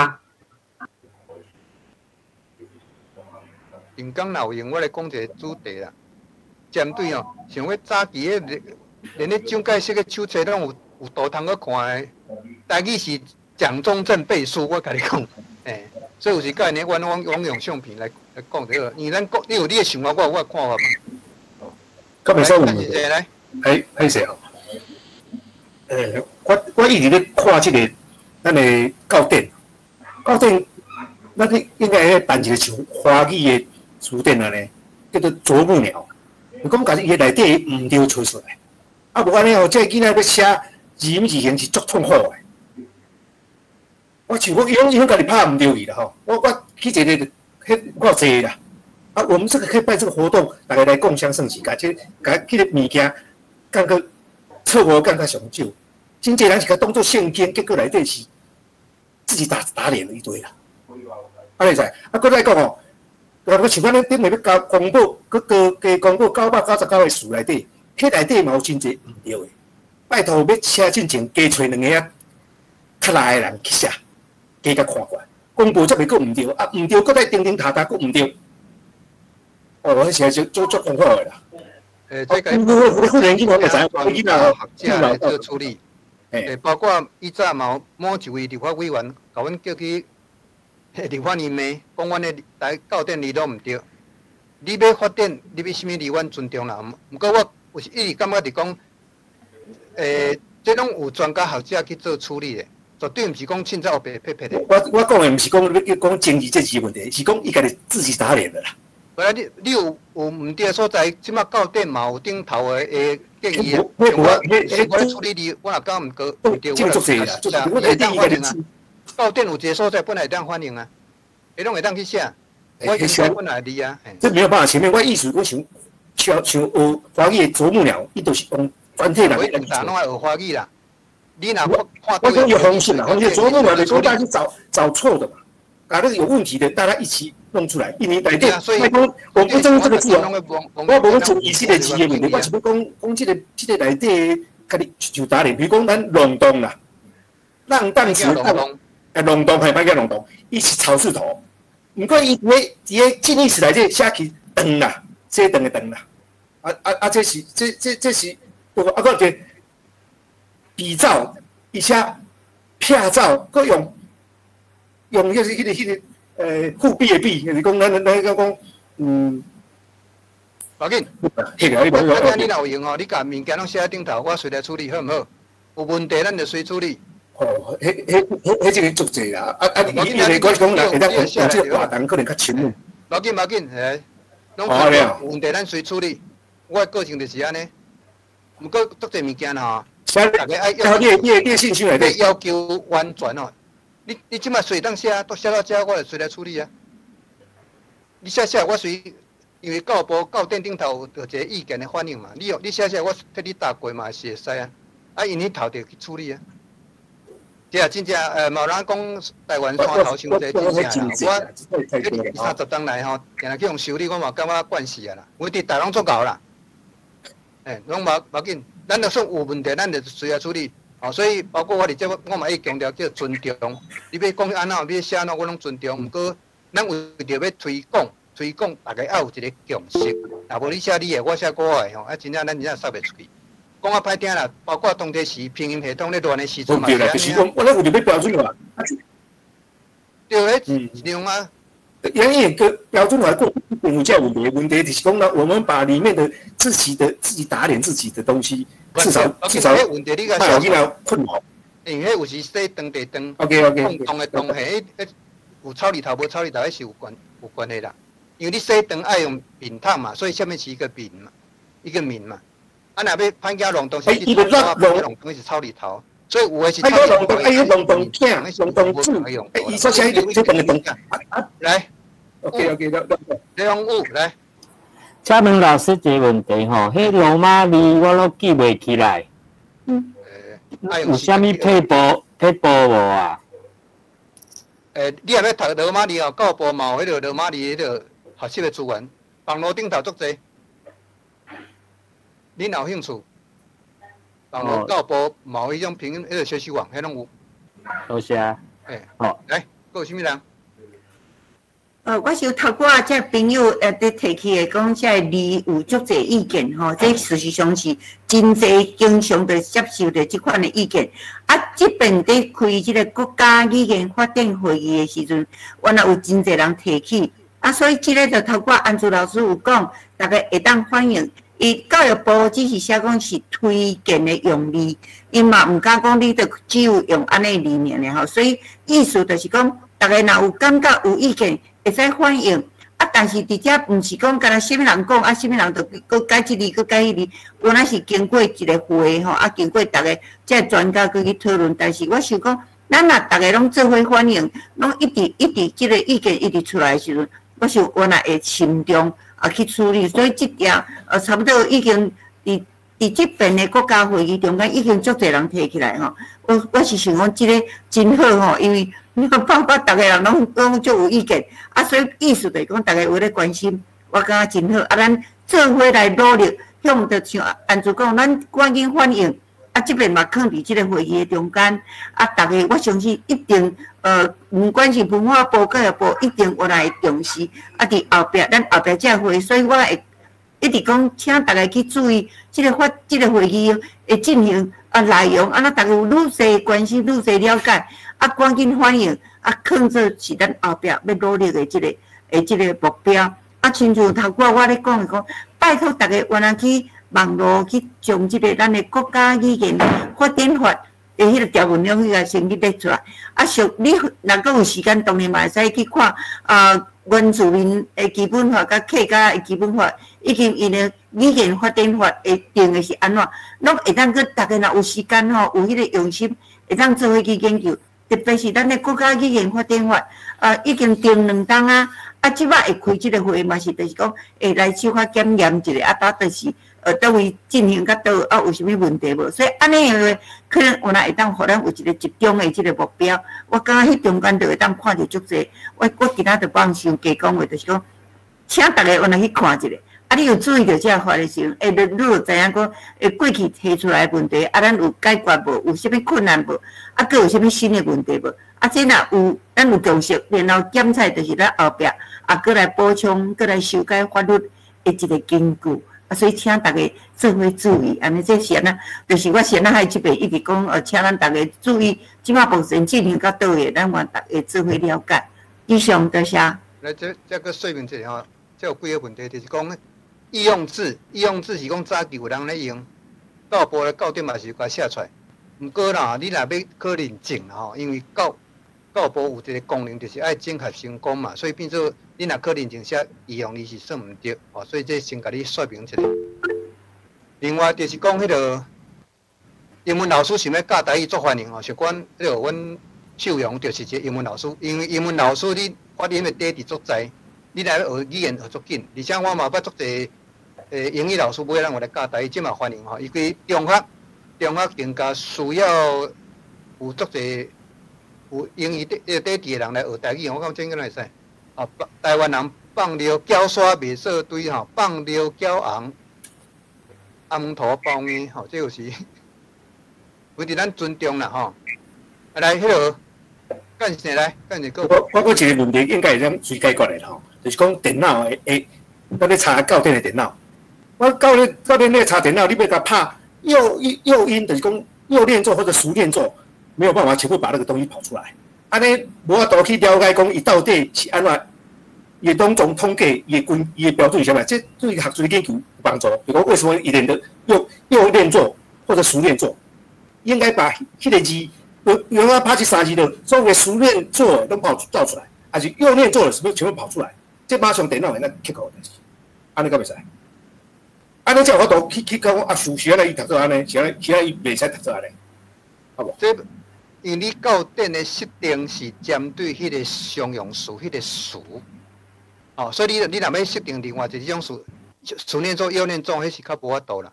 顶工若有闲，我来讲一个主题啦。针对哦，像彼早期彼连咧蒋介石个手册拢有图通阁看的，台语是蒋中正背书，我共你讲，所以有时佮𪜶阮拢用相片来讲就好，因为咱国你有你的想法，我有我的看法嘛。阁袂使问题。来。歹势哦。我一直咧看这个咱的教典，教典，咱去应该咧办一个像华语的词典按呢，叫做啄木鸟。你讲家己伊内底毋对揣出来，啊无按呢吼，这个囡仔欲写字音字形是足痛苦的。我像我伊拢家己拍毋对去啦吼，我去一个彼有够济啦。啊，我们这个可以办这个活动，逐家来共襄盛举，共这共彼个物件降阁错误降较上少。真济人是共当做圣经，结果内底是自己打脸了一堆啦。啊，你知？啊，阁来讲吼。我像讲咱顶暝欲交公布，阁加公布999个词内底，彼内底嘛有真济毋对的。拜托欲写进前，加揣两个啊較來的人去寫，加共看過來，公布才袂閣毋對，啊毋對，閣再叮叮踏踏閣毋對。哦，彼時足足足困苦的啦。這個我我囡仔就知影，專家學者來做處理。包括以早嘛有某一位立法委員，共阮叫去立法院罵，講阮的台教典字攏毋對。你欲發展，你欲啥物字，阮尊重啦。毋過我有時一直感覺是講，這攏有專家學者去做處理的，絕對毋是講凊彩烏白撇撇的。我講的毋是講欲講爭議這字問題，是講伊家己自己打臉的啦。無啊，你有毋對的所在，這馬教典嘛有頂頭的建議啊。我咧處理你，我若感覺毋過毋對，我就會當反映啊。教典有一個所在本來會當反映啊，彼攏會當去寫。我應該本來字啊。這沒有辦法，前面我意思我想像像學華語的啄木鳥，伊就是用全體人。我兩大攏愛學華語啦。你若看我講有方式啦，方式啄木鳥的時候，大家去找找錯的嘛，把那個有問題的，大家一起弄出來。因為內底，我我不爭這個字哦，我無講注意這個字的問題，我是欲講講這個內底，家己就打臉。比如講咱浪蕩啦，浪蕩詞，浪蕩係歹叫浪蕩，伊是草字頭。毋過伊佇個近義詞內底寫起長啦，這長的長啦。啊，這是這這這是，啊，閣一個比照，伊寫撇走，閣用就是彼個復辟的辟，就是講咱講。無要緊，我聽你若有閒吼，你共物件攏寫佇頂頭，我隨來處理好毋好？有問題咱就隨處理。哦，彼這個足濟啦，啊，伊我是講，會當用這個活動可能較深入。無要緊，無要緊，嘿，攏有問題咱隨處理。我的個性就是按呢。毋過足濟物件吼，逐家愛要你信息內底要求完全哦。你這擺隨當寫，都寫到遮，我就隨來處理啊。你寫寫，我隨，因為教部教典頂頭有一個意見的反應嘛。你你寫寫，我替你答過嘛是會使啊。啊，𪜶彼頭就去處理啊。對啊，真正嘛有人講台灣山頭傷濟，真正啦。我這30冬來吼，定定去予修理，我嘛感覺慣勢啊啦。問題逐攏足𠢕啦，攏無無緊，咱就算有問題，咱就隨來處理。哦，所以包括我佇這，我嘛會強調叫尊重。你欲講按怎，你欲寫按怎，我攏尊重。毋過，咱為著欲推廣，推廣，逐家愛有一個共識。若無你寫你的，我寫我的吼，啊，真正咱真正殺袂出去。講較歹聽啦，包括當地時拼音系統咧亂的時陣嘛。對啦，就是講，我咧有著欲標準化。對，彼一樣啊。因為個標準化過有這問題，問題就是講呢，我們把裡面的自己的自己打臉自己的東西，至少至少，莫予囡仔困擾。因為彼有時寫長地長， OK，OK，動的動，彼有草字頭無草字頭，彼是有關係啦。因為你寫長愛用敏溏嘛，所以下面是一個敏嘛，一個敏嘛。啊，若欲歹囝弄東西，伊就弄東是草字頭，所以有的是草字頭。哎，弄動囝，弄動子，伊所寫彼個這長的長。來，OK，OK，李宏武來。請問老師一個問題吼，彼羅馬字我攏記袂起來。有啥物撇步撇步無啊？你若欲讀羅馬字哦，教育部嘛有彼個羅馬字彼個學習的資源，網路頂頭足濟。你若有興趣，網路教育部嘛有彼種拼音彼個學習網，彼攏有。多謝。好。來，閣有啥物人？我想頭拄仔這朋友佇提起的講，這個字有足濟意見吼，這事實上是真濟經常著接受著這款的意見。啊，這邊佇開這個國家語言發展會議的時陣，原來有真濟人提起。啊，所以這個就頭拄仔安珠老師有講，逐家會當反映。伊教育部只是寫講是推薦的用字，伊嘛毋敢講你著只有用按呢字爾吼。所以意思就是講，逐家若有感覺有意見，會使反映。啊，但是佇遮毋是講干焦啥物人講，啊，啥物人就閣改這字，閣改彼字，原來是經過一個會吼，啊，經過逐家這專家閣去討論。但是我想講，咱若逐家攏做伙反映，攏一直一直這個意見一直出來的時陣，我想原來會慎重啊去處理。所以這條差不多已經佇這邊的國家會議中間已經足濟人提起來吼。我是想講這個真好吼，因為包括逐个人攏足有意見，啊，所以意思就是講，逐家有咧關心，我感覺真好。啊，咱做伙來努力，向著像安怎講，咱趕緊反應，啊，啊，這邊嘛囥佇這个會議的中間，啊，逐家我相信一定，毋管是文化部、教育部，一定有來重視。啊，佇後壁，咱後壁這個會，所以我會一直講，請逐家去注意這个發，這个會議的進行啊內容，啊，咱逐家有愈濟關心，愈濟了解，啊，趕緊反應，啊，囥做是咱後壁欲努力的這个目標。啊，親像頭拄仔我咧講的講，拜託逐家原來去網路去將這个咱的國家語言發展法的彼个條文攏去共先去列出來。啊，俗你若閣有時間，當然嘛會使去看啊原住民的基本法、佮客家的基本法，以及𪜶的語言發展法會定的是按怎，攏會當閣逐家若有時間吼，有彼个用心，會當做伙去研究。特別是咱的國家語言發展法，啊，已經定兩冬啊，啊，這擺會開這个會嘛是，就是講會來小可檢驗一下，啊，到底是佗位進行到佗，啊，有啥物問題無？所以按呢的話，可能有若會當予咱有一个集中的這个目標。我感覺彼中間就會當看著足濟。我今仔就放傷加講話，就是講，請逐家原來去看一下。啊，你有注意著這个法的時陣，會，你就知影講，會過去提出來的問題，啊，咱有解決無？有啥物困難無？啊，閣有啥物新的問題無？啊，這若有，咱有共識，然後檢採就是咱後壁啊，閣來補充，閣來修改法律的一个根據。啊，所以請逐家做伙注意，按呢這是按怎？就是我先仔喺這邊一直講，請咱逐家注意，這擺目前進行到佗位，咱嘛逐家做伙了解。以上多謝。來，這閣說明一下吼，這有幾个問題，就是講易用字，易用字是講早期有人咧用，教部咧教典嘛是有共寫出來。毋過啦，你若欲考認證吼，因為教部有一个功能，就是愛整合成功嘛，所以變做你若考認證寫易用字是算毋著，吼，所以這先共你說明一下。另外就是講彼个英文老師想欲教台語足歡迎吼，像阮彼个阮秀陽就是一个英文老師，因為英文老師你發音的底佇足在，你若欲學語言學足緊，而且我嘛捌足濟英語老師尾仔咱有來教台語，這嘛歡迎吼。伊規中學更加需要有足濟有英語底底的人來學台語，我感覺這應該會使。啊，台灣人放尿攪沙袂做堆吼，放尿攪紅，阿門陀包硬吼，這就是為著咱尊重啦吼。啊，來，彼个幹啥來？幹啥？我一个問題應該會當隨解決的吼，就是講電腦的會，咱咧查教典的電腦，我教典咧查電腦，你欲共拍右音，就是講右念做或者熟念做，沒有辦法全部把那個東西跑出來。按呢無法度去了解講伊到底是按怎，伊攏總統計伊的規伊的標準是啥物？這對學術研究有幫助。比如講為什麼伊練的右念做或者熟念做，應該把彼个字，原來拍這三字的，所有的熟練做攏跑造出來，還是右念做的，是不是全部跑出來？這馬上電腦會當克服的代誌，按呢敢袂使？按呢才有法度去講啊，是按呢伊讀做按呢，是按呢伊袂使讀做按呢，好無？這因為你教典的設定是針對彼个常用詞，彼个詞，哦，所以你若欲設定另外一種詞，熟念做、右念做，彼是較無法度啦。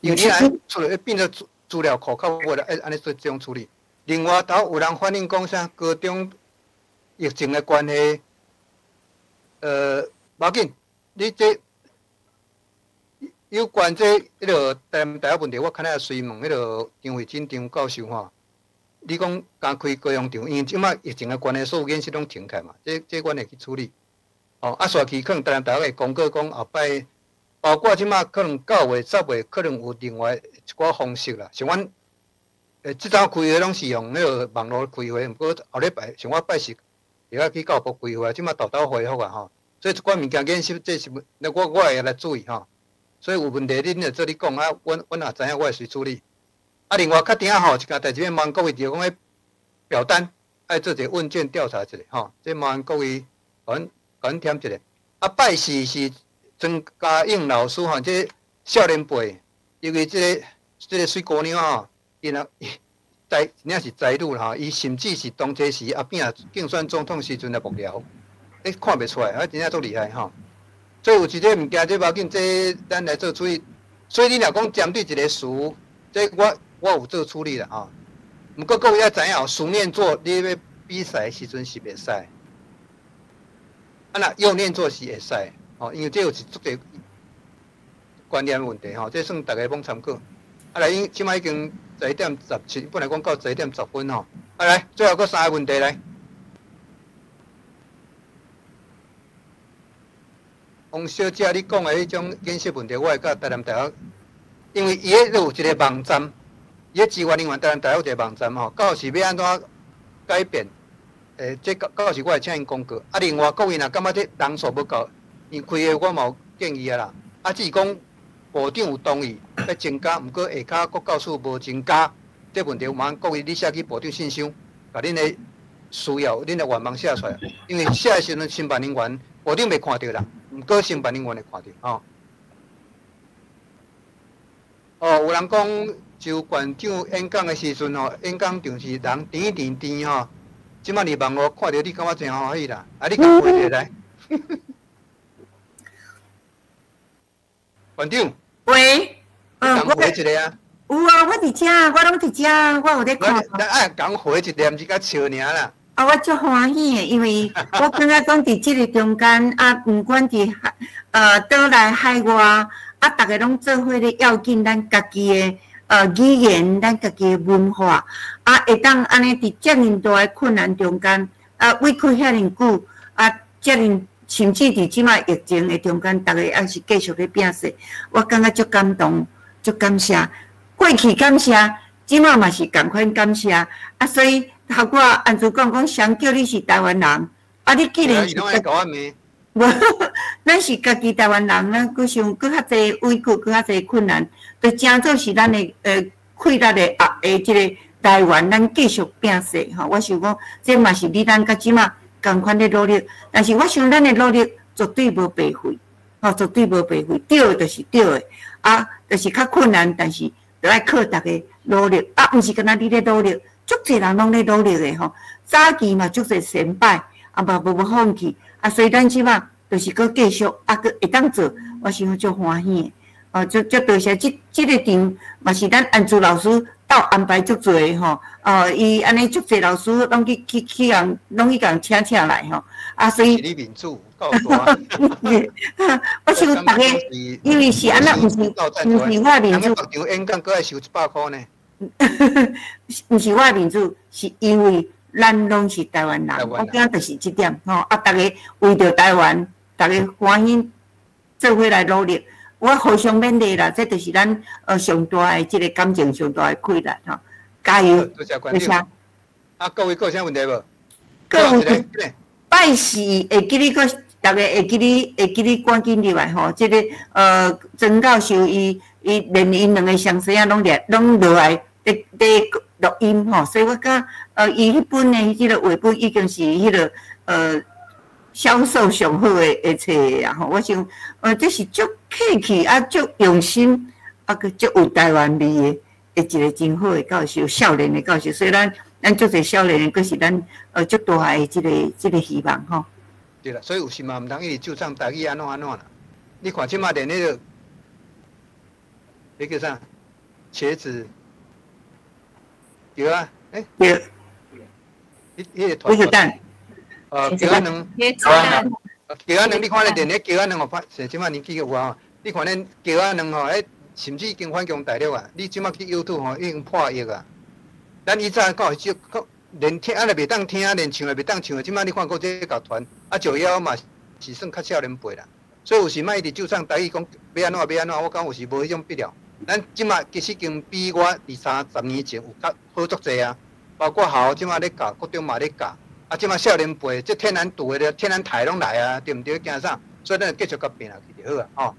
因為你若出來變做資料庫較無啦，愛按呢做這種處理。另外，頭有人反映講啥，高中疫情的關係，無要緊，你這有關這彼个台南大學問題，我較仔隨問彼个張惠珍張教授吼。你講加開高雄場，因為這擺疫情的關係，所有演習攏停起來嘛，這阮會去處理。哦，啊，煞去可能台南大學會公告講後擺，包括這擺可能9月、10月可能有另外一寡方式啦。像阮，這陣開會攏是用彼个網路開會，毋過後禮拜像我拜四會愛去教育部開會，這擺沓沓恢復啊吼。所以這寡物件演習，這是那我會來注意吼。所以有問題，恁就做咧講啊，阮也知影，我會隨處理。啊，另外較頂仔吼，一件代誌欲麻煩各位，就講彼表單愛做一個問卷調查一下吼，這麻煩各位共阮填一下。啊，拜四是曾嘉應老師吼，這少年輩，因為這個水姑娘吼，伊若才真正是才女啦吼，伊甚至是當初時阿扁競選總統時陣的幕僚，欸，看袂出來，啊，真正足厲害吼。所以有一個物件，這無要緊，這咱來做處理。所以你若講針對一個詞，這我有做處理啦吼。毋過各位愛知影，熟念做你欲比賽時陣是袂使，啊若右念做是會使，吼，因為這有一足濟觀念問題吼，這算逐家攏參考。啊來，這擺已經11點17，本來講到11點10分吼。啊來，最後閣三个問題來。王小姐，你講的彼種見識問題，我會佮台南大學，因為伊彼有一个網站，伊个資源人員台南大學有一个網站吼，到時欲按怎改變？這到時我會請𪜶公告。啊，另外各位若感覺這人數無夠，𪜶開會我嘛有建議啊啦。啊，只是講部長有同意欲增加，毋過下跤國教署無增加，這問題麻煩各位你寫去部長信箱，共恁的需要、恁的願望寫出來。因為寫的時陣，承辦人員部長袂看著啦，毋過承辦人員會看著吼。哦，有人講周館長演講的時陣吼，演講場是人甜甜甜吼。這擺佇網路看著你，感覺真歡喜啦！啊，你共回一下來，館長。喂，共回一下啊。有啊，我佇遮，我攏佇遮，我有咧看。咱愛共回一下，毋是佮笑爾啦。啊，我足歡喜的，因為我感覺講佇這个中間啊，毋管佇島內海外，啊，逐个攏做伙咧要緊咱家己的語言，咱家己的文化，啊，會當按呢佇遮爾大的困難中間，啊，委屈遐爾久，啊，遮爾甚至佇這擺疫情的中間，逐个猶是繼續咧拼勢，我感覺足感動，足感謝。過去感謝，這擺嘛是仝款感謝，啊，所以頭拄仔安祖講講，誰叫你是台灣人？啊，你既然是，無，咱是家己台灣人，咱閣想閣較濟委屈，閣較濟困難，就誠做是咱的氣力的壓的這个來源，咱繼續拼勢吼。我想講，這嘛是你咱佮這擺仝款咧努力，但是我想咱的努力絕對無白費，吼，絕對無白費，對的就是對的，啊，就是較困難，但是。就愛靠逐家努力，啊，毋是干焦你咧努力，足濟人攏咧努力的吼。早期嘛足濟先輩，啊嘛無放棄，啊，所以咱這擺就是閣繼續，啊，閣會當做，我想足歡喜的。哦，足足多謝這个場嘛是咱安珠老師鬥安排足濟吼，哦，伊按呢足濟老師攏去去去共攏去共請請來吼，啊，所以。你面子夠大。我想逐家，因為是按怎，毋是毋是我面子。別場演講閣愛收100箍呢。毋是我面子，是因為咱攏是台灣人，我感覺就是這點吼。啊，逐家為著台灣，逐家歡喜做伙來努力，我互相勉勵啦。這就是咱上大的這个感情，上大的氣力吼。加油！多謝館長。啊，各位閣有啥問題無？閣有。拜四會記你閣，逐家會記你，會記你趕緊入來吼。這个曾教授伊連𪜶兩个雙生仔攏掠攏落來佇錄音吼，所以我感覺伊彼本的彼个繪本已經是彼个銷售上好的冊啊吼。我想這是足客氣啊，足用心啊，閣足有台灣味的一个真好的教授，少年的教授，所以咱足濟少年的，閣是咱足大的這个希望吼。對啦，所以有時嘛毋通一直咒唱台語按怎按怎啦。你看這擺連彼个，彼叫啥？茄子，對啊，欸。對。彼个團。茄子蛋。茄仔卵。茄子蛋。茄仔卵，你看咧，連彼茄仔卵吼，歹勢，這擺年紀有啊。你看恁茄仔卵吼，彼甚至已經反攻大陸啊！你這擺去 YouTube 吼，已經破億啊！咱以前到少，連聽啊，袂當聽，連唱也袂當唱。這擺你看閣這樂團，啊，石枵嘛是算較少年輩啦。所以有時莫一直咒唱台語講欲按怎欲按怎，我感覺有時無彼種必要。咱這擺其實已經比我20-30年前有較好足濟啊，包括校這擺咧教，國中嘛咧教。啊，這擺少年輩，這天南島的、天南台攏來啊，對毋對？驚啥？所以咱就繼續共拼落去就好啊，吼。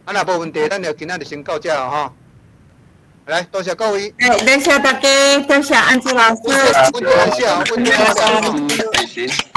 啊，若無問題，咱就今仔就先到這吼。來，多謝各位。多謝大家，多謝安珠老師。多謝，多謝。謝謝。